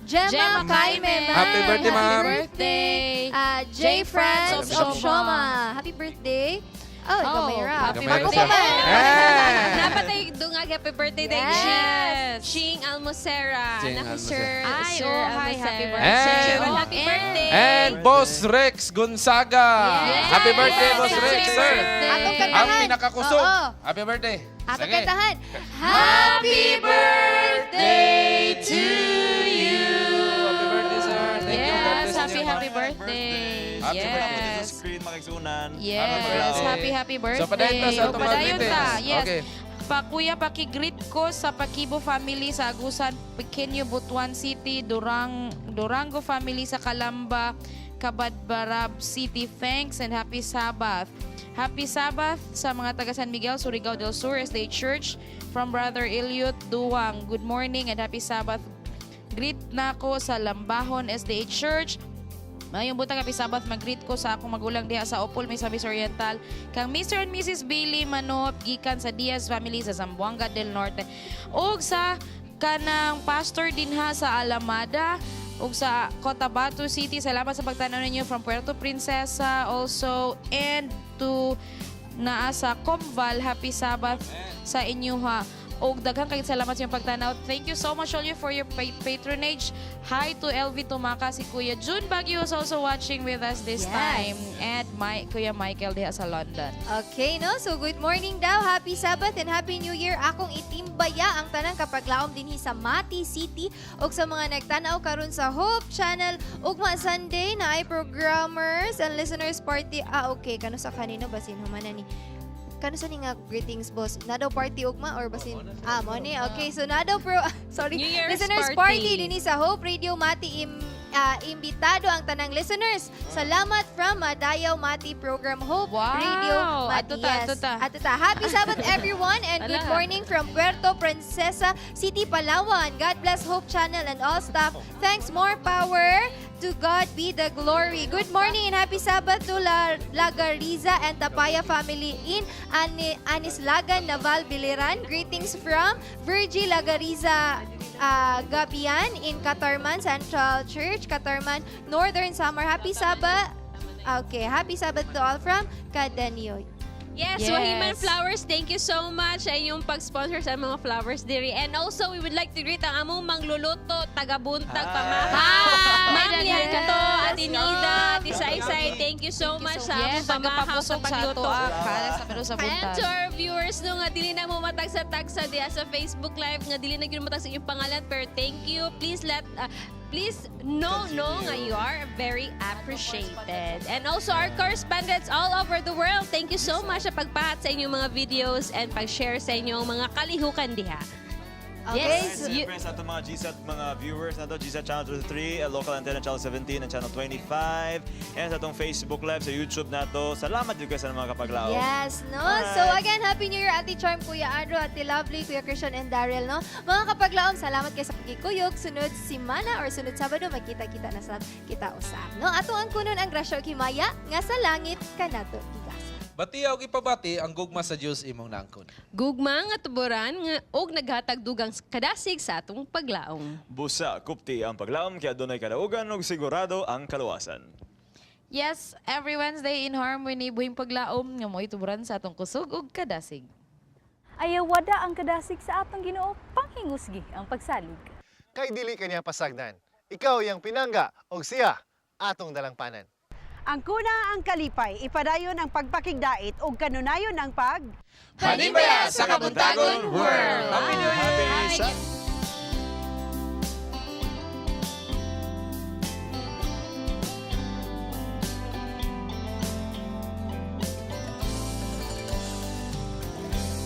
Gemma, Gemma Kaime, Kaime. ma'am. Happy birthday, ma'am. Happy birthday. J. J. Franz Franz of of Shoma. Happy birthday. Oh, Oh, gamay ra. happy Gamay ra Ako siya. pa man. Eh! Dapat ay dungag happy birthday day. Yes. Ching Almocera. Ching Anak ni Almocera. Sir, Ay, Sir oh, hi, Almocera. happy birthday. Sir And- Gerald, happy birthday. And Boss Rex Gonzaga. Happy birthday, Boss Rex, sir. Atong Ang kantahan. pinakakusog. Oo. Happy birthday. Atong Sige. kantahan. Happy birthday to you. Happy birthday, sir. Thank you. God Yes, bless happy you. happy birthday. Happy birthday sa Yes. screen, mga igsunan. Yes, happy happy birthday. So, padayon ta sa atong mga Padayon ta. greetings. Yes. Okay. Pa kuya, paki-greet ko sa Pakibo family sa Agusan, Pequeño Butuan City, Durango family sa Calamba, Cabadbarab City. Thanks and happy Sabbath. Happy Sabbath sa mga taga San Miguel, Surigao del Sur, SDA Church from Brother Eliot Duwang. Good morning and happy Sabbath. Greet nako sa Lambahon SDA Church. Mayong buntag, happy Sabbath, mag-greet ko sa akong magulang diha sa Opol, Misamis Oriental. Kang Mr. and Mrs. Billy Manop gikan sa Diaz family sa Zamboanga del Norte. Ug sa kanang pastor dinha sa Alamada ug sa Cotabato City. Salamat sa pagtanaw ninyo from Puerto Princesa also and to naa sa Comval. Happy Sabbath sa inyo ha. Og daghang kay salamat sa inyong pagtanaw. Thank you so much all you for your patronage. Hi to LV Tumaka, si Kuya June Baguio is also watching with us this time. And my Kuya Michael diha sa London. Okay, no? So, good morning daw. Happy Sabbath and Happy New Year. Akong itimbaya ang tanang kapaglaom dinhi sa Mati City ug sa mga nagtanaw karon sa Hope Channel. Ugma Sunday na ay programmers and listeners party. Ah, okay. Kano sa kanino basin human na ni. Kano sa ni nga greetings, boss? Na daw party ugma or basin? Ah, mo ni. Okay, so na daw pro sorry. New Year's listeners party. party dinhi sa Hope Radio Mati imbitado ang tanang listeners. Salamat from Madayaw Mati Program Hope Radio Mati. Ato ta, Yes. ato ta. Ato ta. Happy Sabbath everyone and good Ala. morning from Puerto Princesa City, Palawan. God bless Hope Channel and all staff. Thanks, more power. To God be the glory. Good morning and happy Sabbath to Lagariza and Tapaya family in Anislagan, Naval, Biliran. Greetings from Virgie Lagariza Gabian in Catarman Central Church, Catarman, Northern Samar. Happy Sabbath. Okay, happy Sabbath to all from Cadanio. Yes, Yes. Wahiman Flowers, thank you so much sa inyong pag-sponsor sa mga flowers diri. And also, we would like to greet ang among mangluluto, taga-buntag, pamaha. Hi! Ma'am Yes. Lianto, Ate Nida, Ate Saysay, thank you so much sa among Yes, pamahaw sa tagapapusog sa pagluto. ato, ah, para sa pero sa And buntag. to our viewers no, nga dili na mo matag sa tagsa diha sa Facebook Live, nga dili na gyud matag sa inyong pangalan, pero thank you. Please know nga you are very appreciated. And also our correspondents all over the world, thank you so much sa pagpahat sa inyong mga videos and pag-share sa inyong mga kalihukan diha. Okay, And siyempre sa atong mga GSAT mga viewers nato, GSAT Channel 33, Local Antenna Channel 17 and Channel 25, and sa atong Facebook Live, sa YouTube nato. Salamat jud kayo sa mga kapaglaom. Yes, no? So again, Happy New Year, Ate Charm, Kuya Andrew, Ate Lovely, Kuya Christian, and Daryl, no? Mga kapaglaom, salamat kayo sa pagkikuyog. Sunod simana or sunod Sabado, magkita-kita na sa kita usab, no? Ato ang kunon ang grasya ug himaya nga sa langit kanato gigasa. Bati og ipabati ang gugma sa Dios imong nangkon. Gugma nga tuboran nga og naghatag dugang kadasig sa atong paglaom. Busa, kupti ang paglaom kaya dunay kadaugan ug sigurado ang kaluwasan. Yes, every Wednesday in Harmony, buhing paglaom nga mo'y tuburan sa atong kusog ug kadasig. Ayaw wada ang kadasig sa atong Ginoo, panghingusgi ang pagsalig. Kay dili kaniya pasagdan. Ikaw iyang pinangga og siya atong dalangpanan. Ang kuna ang kalipay, ipadayon ang pagpakigdait ug kanunayon ang pag Panimbaya sa Kabuntagon World! Happy New Year! Happy